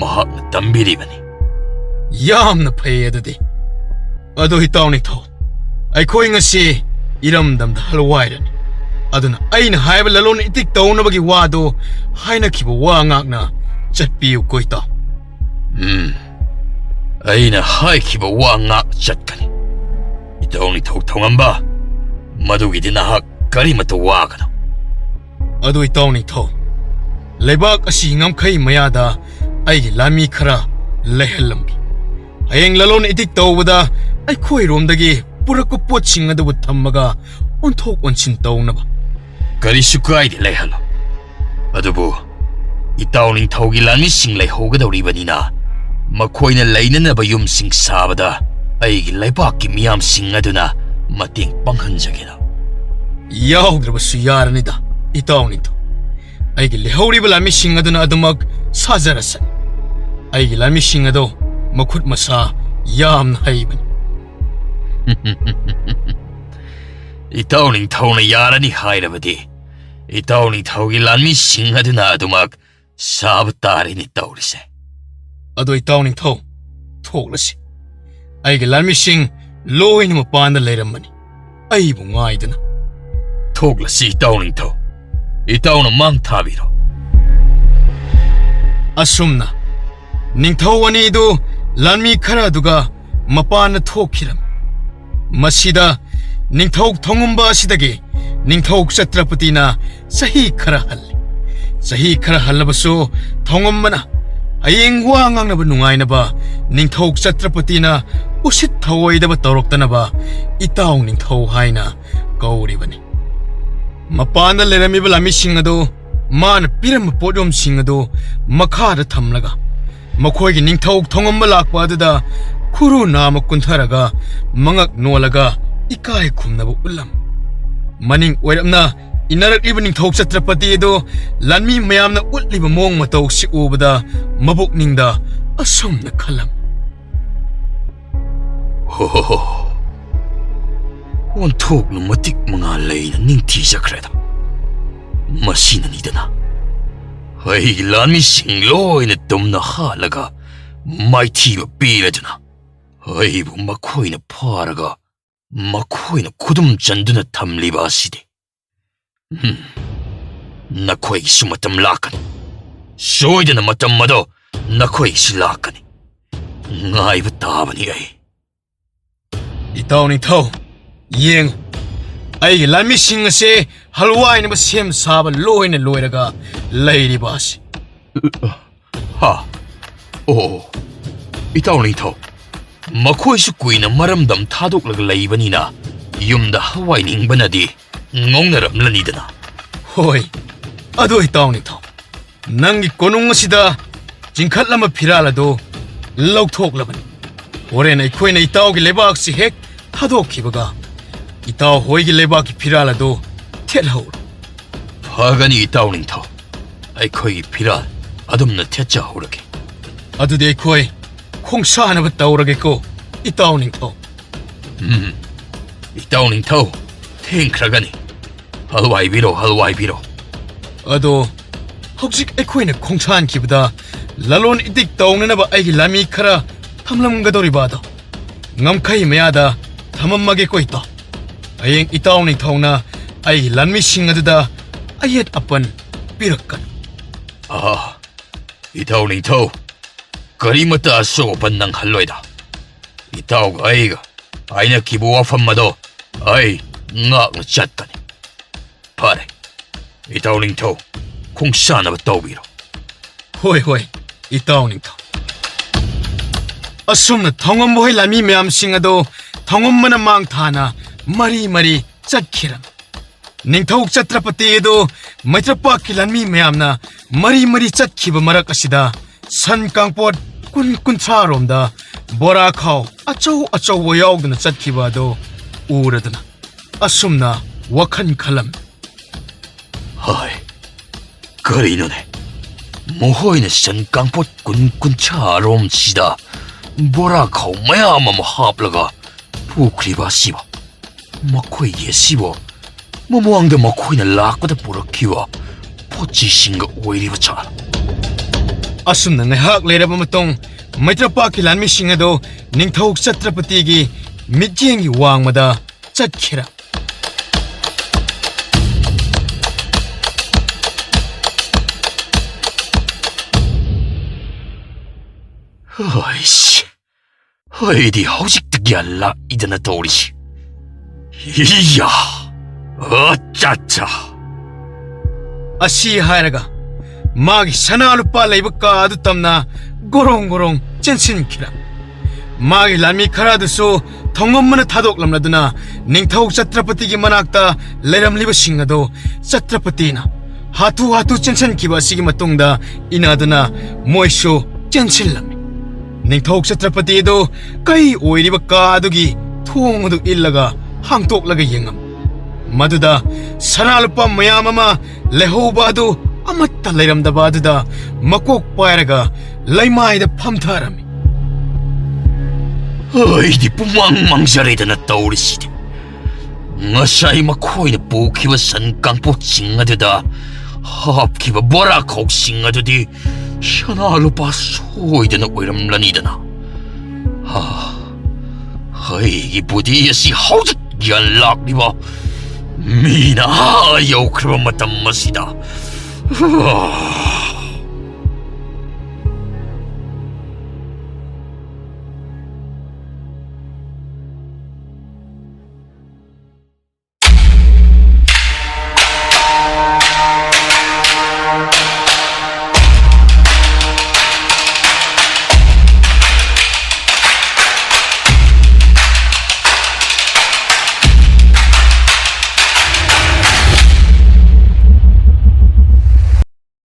ꯃꯍꯥꯛꯅ ꯇꯝꯕꯤꯔꯤꯕꯅꯤ꯫ ꯌꯥꯝꯅ ꯐꯩ ꯑꯗꯨꯗꯤ꯫ ꯑꯗꯣ ꯏꯇꯥꯎ ꯅꯤꯡꯊꯧ, ꯑꯩꯈꯣꯏ ꯉꯁꯤ ꯏꯔꯝꯗꯝꯗ ꯍꯜꯋꯥꯏꯔꯅꯤ꯫ ꯑꯗꯨꯅ ꯑꯩꯅ ꯍꯥꯏꯕ ꯂꯂꯣꯟ ꯏꯇꯤꯛ ꯇꯧꯅꯕꯒꯤ ꯋꯥꯗꯣ ꯍꯥꯏꯅꯈꯤꯕ ꯋꯥ ꯉꯥꯛꯅ ꯆꯠꯄꯤꯌꯨꯀꯣ ꯏꯇꯥꯎ꯫ ꯎꯝ, ꯑꯩꯅ ꯍꯥꯏꯈꯤꯕ ꯋꯥ ꯉꯥꯛ ꯆꯠꯀꯅꯤ꯫ ꯏꯇꯥꯎ ꯅꯤꯡꯊꯧ ꯊꯣꯉꯝꯕ, ꯃꯗꯨꯒꯤꯗꯤ ꯅꯍꯥꯛ ꯀꯔꯤꯃꯠꯇ ꯋꯥꯒꯅꯨ꯫ ꯑꯗꯨ ꯏꯇꯥꯎ ꯅꯤꯡꯊꯧ, ꯂꯩꯕꯥꯛ ꯑꯁꯤ ꯉꯝꯈꯩ ꯃꯌꯥꯗ ꯑꯩꯒꯤ ꯂꯥꯟꯃꯤ ꯈꯔ ꯂꯩꯍꯜꯂꯝꯒꯦ꯫ ꯍꯌꯦꯡ ꯂꯂꯣꯟ ꯏꯇꯤꯛ ꯇꯧꯕꯗ ꯑꯩꯈꯣꯏꯔꯣꯝꯗꯒꯤ ꯄꯨꯔꯛꯄ ꯄꯣꯠꯁꯤꯡ ꯑꯗꯨꯕꯨ ꯊꯝꯃꯒ ꯑꯣꯟꯊꯣꯛ ꯑꯣꯟꯁꯤꯟ ꯇꯧꯅꯕ꯫ ꯀꯔꯤꯁꯨ ꯀꯥꯏꯗꯦ, ꯂꯩꯍꯜꯂꯣ꯫ ꯑꯗꯨꯕꯨ ꯏꯇꯥꯎ ꯅꯤꯡꯊꯧꯒꯤ ꯂꯥꯟꯃꯤꯁꯤꯡ ꯂꯩꯍꯧꯒꯗꯧꯔꯤꯕꯅꯤꯅ, ꯃꯈꯣꯏꯅ ꯂꯩꯅꯅꯕ ꯌꯨꯝꯁꯤꯡ ꯁꯥꯕꯗ ꯑꯩꯒꯤ ꯂꯩꯕꯥꯛꯀꯤ ꯃꯤꯌꯥꯝꯁꯤꯡ ꯑꯗꯨꯅ ꯃꯇꯦꯡ ꯄꯥꯡꯍꯟꯖꯒꯦꯅ꯫ ꯌꯥꯎꯗ꯭ꯔꯕꯁꯨ ꯌꯥꯔꯅꯤꯗ, ꯏꯇꯥꯎ ꯅꯤꯡꯊꯧ꯫ ꯑꯩꯒꯤ ꯂꯩꯍꯧꯔꯤꯕ ꯂꯥꯟꯃꯤꯁꯤꯡ ꯑꯗꯨꯅ ꯑꯗꯨꯃꯛ ꯁꯥꯖꯔꯁꯅꯤ꯫ ꯑꯩꯒꯤ ꯂꯥꯟꯃꯤꯁꯤꯡ ꯑꯗꯣ ꯃꯈꯨꯠ ꯃꯁꯥ ꯌꯥꯝꯅ ꯍꯩꯕꯅꯤ꯫ ꯏꯇꯥꯎ ꯅꯤꯡꯊꯧꯅ ꯌꯥꯔꯅꯤ ꯍꯥꯏꯔꯕꯗꯤ, ꯏꯇꯥꯎ ꯅꯤꯡꯊꯧꯒꯤ ꯂꯥꯟꯃꯤꯁꯤꯡ ꯑꯗꯨꯅ ꯑꯗꯨꯃꯛ ꯁꯥꯕ ꯇꯥꯔꯦꯅꯦ ꯇꯧꯔꯤꯁꯦ꯫ ꯑꯗꯣ ꯏꯇꯥꯎ ꯅꯤꯡꯊꯧ, ꯊꯣꯛꯂꯁꯤ꯫ ꯑꯩꯒꯤ ꯂꯥꯟꯃꯤꯁꯤꯡ ꯂꯣꯏꯅ ꯃꯄꯥꯟꯗ ꯂꯩꯔꯝꯃꯅꯤ, ꯑꯩꯕꯨ ꯉꯥꯏꯗꯨꯅ꯫ ꯊꯣꯛꯂꯁꯤ ꯏꯇꯥꯎ ꯅꯤꯡꯊꯧ, ꯏꯇꯥꯎꯅ ꯃꯥꯡ ꯊꯥꯕꯤꯔꯣ꯫ ꯑꯁꯨꯝꯅ ꯅꯤꯡꯊꯧ ꯑꯅꯤꯗꯨ ꯂꯥꯟꯃꯤ ꯈꯔ ꯑꯗꯨꯒ ꯃꯄꯥꯟꯗ ꯊꯣꯛꯈꯤꯔꯝꯃꯤ꯫ ꯃꯁꯤꯗ ꯅꯤꯡꯊꯧ ꯊꯣꯡꯉꯝꯕ ꯑꯁꯤꯗꯒꯤ ꯅꯤꯡꯊꯧ ꯆꯇ꯭ꯔꯄꯇꯤꯅ ꯆꯍꯤ ꯈꯔ ꯍꯜꯂꯤ꯫ ꯆꯍꯤ ꯈꯔ ꯍꯜꯂꯕꯁꯨ ꯊꯣꯡꯉꯝꯕꯅ ꯍꯌꯦꯡ ꯋꯥ ꯉꯥꯡꯅꯕ ꯅꯨꯡꯉꯥꯏꯅꯕ ꯅꯤꯡꯊꯧ ꯆꯇ꯭ꯔꯄꯇꯤꯅ ꯎꯁꯤꯠ ꯊꯑꯣꯏꯗꯕ ꯇꯧꯔꯛꯇꯅꯕ ꯏꯇꯥꯎ ꯅꯤꯡꯊꯧ ꯍꯥꯏꯅ ꯀꯧꯔꯤꯕꯅꯤ꯫ ꯃꯄꯥꯟꯗ ꯂꯩꯔꯝꯃꯤꯕ ꯂꯥꯟꯃꯤꯁꯤꯡ ꯑꯗꯨ ꯃꯥꯅ ꯄꯤꯔꯝꯕ ꯄꯣꯠꯌꯣꯝꯁꯤꯡ ꯑꯗꯨ ꯃꯈꯥꯗ ꯊꯝꯂꯒ ꯃꯈꯣꯏꯒꯤ ꯅꯤꯡꯊꯧ ꯊꯣꯡꯉꯝꯕ ꯂꯥꯛꯄ ꯑꯗꯨꯗ ꯈꯨꯔꯨ ꯅꯥꯝꯃ ꯀꯨꯟꯊꯔꯒ ꯃꯉꯛ ꯅꯣꯜꯂꯒ ꯏꯀꯥꯏ ꯈꯨꯝꯅꯕ ꯎꯠꯂꯝꯃꯤ꯫ ꯃꯅꯤꯡ ꯑꯣꯏꯔꯞꯅ ꯏꯟꯅꯔꯛꯂꯤꯕ ꯅꯤꯡꯊꯧ ꯆꯇ꯭ꯔꯄꯇꯤ ꯑꯗꯨ ꯂꯥꯟꯃꯤ ꯃꯌꯥꯝꯅ ꯎꯠꯂꯤꯕ ꯃꯑꯣꯡ ꯃꯇꯧꯁꯤ ꯎꯕꯗ ꯃꯕꯨꯛꯅꯤꯡꯗ ꯑꯁꯨꯝꯅ ꯈꯜꯂꯝꯃꯤ꯫ ꯍꯣ ꯍꯣ ꯍꯣ꯫ ꯑꯣꯟꯊꯣꯛꯅ ꯃꯇꯤꯛ ꯃꯉꯥ ꯂꯩꯅ ꯅꯤꯡꯊꯤꯖꯈ꯭ꯔꯦꯗ꯫ ꯃꯁꯤꯅꯅꯤꯗꯅ ꯑꯩꯒꯤ ꯂꯥꯟꯃꯤꯁꯤꯡ ꯂꯣꯏꯅ ꯇꯨꯝꯅ ꯍꯥꯠꯂꯒ ꯃꯥꯏꯊꯤꯕ ꯄꯤꯔꯗꯨꯅ ꯑꯩꯕꯨ ꯃꯈꯣꯏꯅ ꯐꯥꯔꯒ ꯃꯈꯣꯏꯅ ꯈꯨꯗꯨꯝ ꯆꯟꯗꯨꯅ ꯊꯝꯂꯤꯕ ꯑꯁꯤꯗꯤ꯫ ꯍꯝ, ꯅꯈꯣꯏꯒꯤꯁꯨ ꯃꯇꯝ ꯂꯥꯛꯀꯅꯤ꯫ ꯁꯣꯏꯗꯅ ꯃꯇꯝ ꯑꯗꯣ ꯅꯈꯣꯏꯒꯤꯁꯨ ꯂꯥꯛꯀꯅꯤ꯫ ꯉꯥꯏꯕ ꯇꯥꯕꯅꯤ ꯑꯩ꯫ ꯏꯇꯥꯎ ꯅꯤꯡꯊꯧ, ꯌꯦꯡꯉꯨ, ꯑꯩꯒꯤ ꯂꯥꯟꯃꯤꯁꯤꯡ ꯑꯁꯦ ꯍꯜꯋꯥꯏꯅꯕ ꯁꯦꯝ ꯁꯥꯕ ꯂꯣꯏꯅ ꯂꯣꯏꯔꯒ ꯂꯩꯔꯤꯕ ꯑꯁꯤ꯫ ꯍꯥ? ꯑꯣ, ꯏꯇꯥꯎ ꯅꯤꯡꯊꯧ, ꯃꯈꯣꯏꯁꯨ ꯀꯨꯏꯅ ꯃꯔꯝꯗꯝ ꯊꯥꯗꯣꯛꯂꯒ ꯂꯩꯕꯅꯤꯅ ꯌꯨꯝꯗ ꯍꯋꯥꯏ ꯅꯤꯡꯕꯅꯗꯤ ꯉꯧꯅꯔꯝꯂꯅꯤꯗꯅ꯫ ꯍꯣꯏ, ꯑꯗꯣ ꯏꯇꯥꯎ ꯅꯤꯡꯊꯧ, ꯅꯪꯒꯤ ꯀꯣꯅꯨꯡ ꯑꯁꯤꯗ ꯆꯤꯡꯈꯠꯂꯝꯕ ꯐꯤꯔꯥꯜ ꯑꯗꯨ ꯂꯧꯊꯣꯛꯂꯕꯅꯤ꯫ ꯍꯣꯔꯦꯟ ꯑꯩꯈꯣꯏꯅ ꯏꯇꯥꯎꯒꯤ ꯂꯩꯕꯥꯛꯁꯤ ꯍꯦꯛ ꯊꯥꯗꯣꯛꯈꯤꯕꯒ ꯏꯇꯥꯎ ꯍꯣꯏꯒꯤ ꯂꯩꯕꯥꯛꯀꯤ ꯐꯤꯔꯥꯜ ꯑꯗꯨ ꯊꯦꯠꯍꯧꯔꯣ꯫ ꯐꯒꯅꯤ ꯏꯇꯥꯎ ꯅꯤꯡꯊꯧ, ꯑꯩꯈꯣꯏꯒꯤ ꯐꯤꯔꯥꯜ ꯑꯗꯨꯝꯅ ꯊꯦꯠꯆꯍꯧꯔꯒꯦ꯫ ꯑꯗꯨꯗꯤ ꯑꯩꯈꯣꯏ ꯈꯣꯡꯁꯥꯟꯅꯕ ꯇꯧꯔꯒꯦꯀꯣ ꯏꯇꯥꯎ ꯅꯤꯡꯊꯧ꯫ ꯎꯝ, ꯏꯇꯥꯎ ꯅꯤꯡꯊꯧ, ꯊꯦꯡꯈ꯭ꯔꯒꯅꯤ꯫ ꯍꯜꯋꯥꯏꯕꯤꯔꯣ, ꯍꯜꯋꯥꯏꯕꯤꯔꯣ꯫ ꯑꯗꯣ ꯍꯧꯖꯤꯛ ꯑꯩꯈꯣꯏꯅ ꯈꯣꯡꯁꯥꯟꯈꯤꯕꯗ ꯂꯂꯣꯟ ꯏꯇꯤꯛ ꯇꯧꯅꯅꯕ ꯑꯩꯒꯤ ꯂꯥꯟꯃꯤ ꯈꯔ ꯊꯝꯂꯝꯒꯗꯧꯔꯤꯕ ꯑꯗꯣ ꯉꯝꯈꯩ ꯃꯌꯥꯗ ꯊꯝꯃꯝꯃꯒꯦꯀꯣ ꯏꯇꯥꯎ꯫ ꯍꯌꯦꯡ ꯏꯇꯥꯎ ꯅꯤꯡꯊꯧꯅ ꯑꯩꯒꯤ ꯂꯥꯟꯃꯤꯁꯤꯡ ꯑꯗꯨꯗ ꯑꯌꯦꯠ ꯑꯄꯟ ꯄꯤꯔꯛꯀꯅꯨ꯫ ꯑꯥ, ꯏꯇꯥꯎ ꯅꯤꯡꯊꯧ, ꯀꯔꯤꯃꯠꯇ ꯑꯁꯣꯛ ꯑꯄꯟ ꯅꯪꯍꯜꯂꯣꯏꯗ꯫ ꯏꯇꯥꯎꯒ ꯑꯩꯒ ꯍꯥꯏꯅꯈꯤꯕ ꯋꯥꯐꯝ ꯑꯗꯣ ꯑꯩ ꯉꯥꯛꯅ ꯆꯠꯀꯅꯤ꯫ ꯐꯔꯦ, ꯏꯇꯥꯎ ꯅꯤꯡꯊꯧ, ꯈꯣꯡꯁꯥꯟꯅꯕ ꯇꯧꯕꯤꯔꯣ꯫ ꯍꯣꯏ, ꯍꯣꯏ, ꯏꯇꯥꯎ ꯅꯤꯡꯊꯧ꯫ ꯑꯁꯨꯝꯅ ꯊꯧꯉꯝꯕ ꯍꯣꯏ ꯂꯥꯟꯃꯤ ꯃꯌꯥꯝꯁꯤꯡ ꯑꯗꯣ ꯊꯧꯉꯝꯕꯅ ꯃꯥꯡ ꯊꯥꯅ ꯃꯔꯤ ꯃꯔꯤ ꯆꯠꯈꯤꯔꯝꯃꯤ꯫ ꯅꯤꯡꯊꯧ ꯆꯇ꯭ꯔꯄꯇꯤ ꯑꯗꯨ ꯃꯩꯇ꯭ꯔꯄꯥꯛꯀꯤ ꯂꯥꯟꯃꯤ ꯃꯌꯥꯝꯅ ꯃꯔꯤ ꯃꯔꯤ ꯆꯠꯈꯤꯕ ꯃꯔꯛ ꯑꯁꯤꯗ ꯁꯟ ꯀꯥꯡꯄꯣꯠ ꯀꯨꯟ ꯀꯨꯟꯊ꯭ꯔꯥ ꯔꯣꯝꯗ ꯕꯣꯔꯥ ꯈꯥꯎ ꯑꯆꯧ ꯑꯆꯧꯕ ꯌꯥꯎꯗꯨꯅ ꯆꯠꯈꯤꯕ ꯑꯗꯨ ꯎꯔꯗꯨꯅ ꯑꯁꯨꯝꯅ ꯋꯥꯈꯜ ꯈꯜꯂꯝꯃꯤ꯫ ꯍꯥꯏ, ꯀꯔꯤꯅꯣꯅꯦ? ꯃꯈꯣꯏꯅ ꯁꯟ ꯀꯥꯡꯄꯣꯠ ꯀꯨꯟ ꯀꯨꯟꯊ꯭ꯔꯥ ꯔꯣꯝꯁꯤꯗ ꯕꯣꯔꯥ ꯈꯥꯎ ꯃꯌꯥꯝ ꯑꯃ ꯍꯥꯞꯂꯒ ꯄꯨꯈ꯭ꯔꯤꯕ ꯑꯁꯤꯕꯨ? ꯃꯈꯣꯏꯒꯤ ꯑꯁꯤꯕꯨ ꯃꯃꯥꯡꯗ ꯃꯈꯣꯏꯅ ꯂꯥꯛꯄꯗ ꯄꯨꯔꯛꯈꯤꯕ ꯄꯣꯠ ꯆꯩꯁꯤꯡꯒ ꯑꯣꯏꯔꯤꯕ ꯖꯥꯠꯂ? ꯑꯁꯨꯝꯅ ꯉꯥꯏꯍꯥꯛ ꯂꯩꯔꯕ ꯃꯇꯨꯡ, ꯃꯩꯇ꯭ꯔꯄꯥꯛꯀꯤ ꯂꯥꯟꯃꯤꯁꯤꯡ ꯑꯗꯨ ꯅꯤꯡꯊꯧ ꯆꯇ꯭ꯔꯄꯇꯤꯒꯤ ꯃꯤꯠꯌꯦꯡꯒꯤ ꯋꯥꯡꯃꯗ ꯆꯠꯈꯤꯔ꯫ ꯍꯣꯏꯁ, ꯑꯩꯗꯤ ꯍꯧꯖꯤꯛꯇ ꯒ꯭ꯌꯥꯟ ꯂꯥꯛꯏꯗꯅ ꯇꯧꯔꯤꯁꯤ꯫ ꯏꯌꯥ! ꯑꯠꯆꯥ ꯑꯠꯆꯥ! ꯑꯁꯤ ꯍꯥꯏꯔꯒ ꯃꯥꯒꯤ ꯁꯅꯥ ꯂꯨꯄꯥ ꯂꯩꯕ ꯀꯥ ꯑꯗꯨ ꯇꯝꯅ ꯒꯣꯔꯣꯡ ꯒꯣꯔꯣꯡ ꯆꯦꯟꯁꯤꯟꯈꯤꯔ꯫ ꯃꯥꯒꯤ ꯂꯥꯟꯃꯤ ꯈꯔ ꯑꯗꯨꯁꯨ ꯊꯣꯡꯉꯝꯕꯅ ꯊꯥꯗꯣꯛꯂꯝꯂꯗꯨꯅ ꯅꯤꯡꯊꯧ ꯆꯇ꯭ꯔꯄꯇꯤꯒꯤ ꯃꯅꯥꯛꯇ ꯂꯩꯔꯝꯂꯤꯕꯁꯤꯡ ꯑꯗꯨ ꯆꯇ꯭ꯔꯄꯇꯤꯅ ꯍꯥꯊꯨ ꯍꯥꯊꯨ ꯆꯦꯟꯁꯤꯟꯈꯤꯕ ꯑꯁꯤꯒꯤ ꯃꯇꯨꯡꯗ ꯏꯟꯅꯗꯨꯅ ꯃꯣꯏꯁꯨ ꯆꯦꯟꯁꯤꯜꯂꯝꯃꯤ꯫ ꯅꯤꯡꯊꯧ ꯆꯇ꯭ꯔꯄꯇꯤ ꯑꯗꯨ ꯀꯩ ꯑꯣꯏꯔꯤꯕ ꯀꯥ ꯑꯗꯨꯒꯤ ꯊꯣꯡ ꯑꯗꯨ ꯏꯜꯂꯒ ꯍꯥꯡꯇꯣꯛꯂꯒ ꯌꯦꯡꯉꯝꯃꯤ꯫ ꯃꯗꯨꯗ ꯁꯅꯥ ꯂꯨꯄꯥ ꯃꯌꯥꯝ ꯑꯃ ꯂꯩꯍꯧꯕ ꯑꯗꯨ ꯑꯃꯠꯇ ꯂꯩꯔꯝꯗꯕ ꯑꯗꯨꯗ ꯃꯀꯣꯛ ꯄꯥꯏꯔꯒ ꯂꯩꯃꯥꯏꯗ ꯐꯝꯊꯔꯝꯃꯤ꯫ ꯑꯩꯗꯤ ꯄꯨꯡꯃꯥꯡ ꯃꯥꯡꯖꯔꯦꯗꯅ ꯇꯧꯔꯤꯁꯤꯗꯤ꯫ ꯉꯁꯥꯏ ꯃꯈꯣꯏꯅ ꯄꯨꯈꯤꯕ ꯁꯟ ꯀꯥꯡꯄꯣꯠꯁꯤꯡ ꯑꯗꯨꯗ ꯍꯥꯞꯈꯤꯕ ꯕꯣꯔꯥ ꯈꯥꯎꯁꯤꯡ ꯑꯗꯨꯗꯤ ꯁꯅꯥ ꯂꯨꯄꯥ ꯁꯣꯏꯗꯅ ꯑꯣꯏꯔꯝꯂꯅꯤꯗꯅ꯫ ꯍꯥ, ꯑꯩꯒꯤ ꯕꯨꯙꯤ ꯑꯁꯤ ꯍꯧꯖꯤꯛ ꯒ꯭ꯌꯥꯟ ꯂꯥꯛꯂꯤꯕ ꯃꯤꯅ ꯑꯥ ꯌꯧꯈ꯭ꯔꯕ ꯃꯇꯝ ꯑꯁꯤꯗ꯫ ꯍꯥ,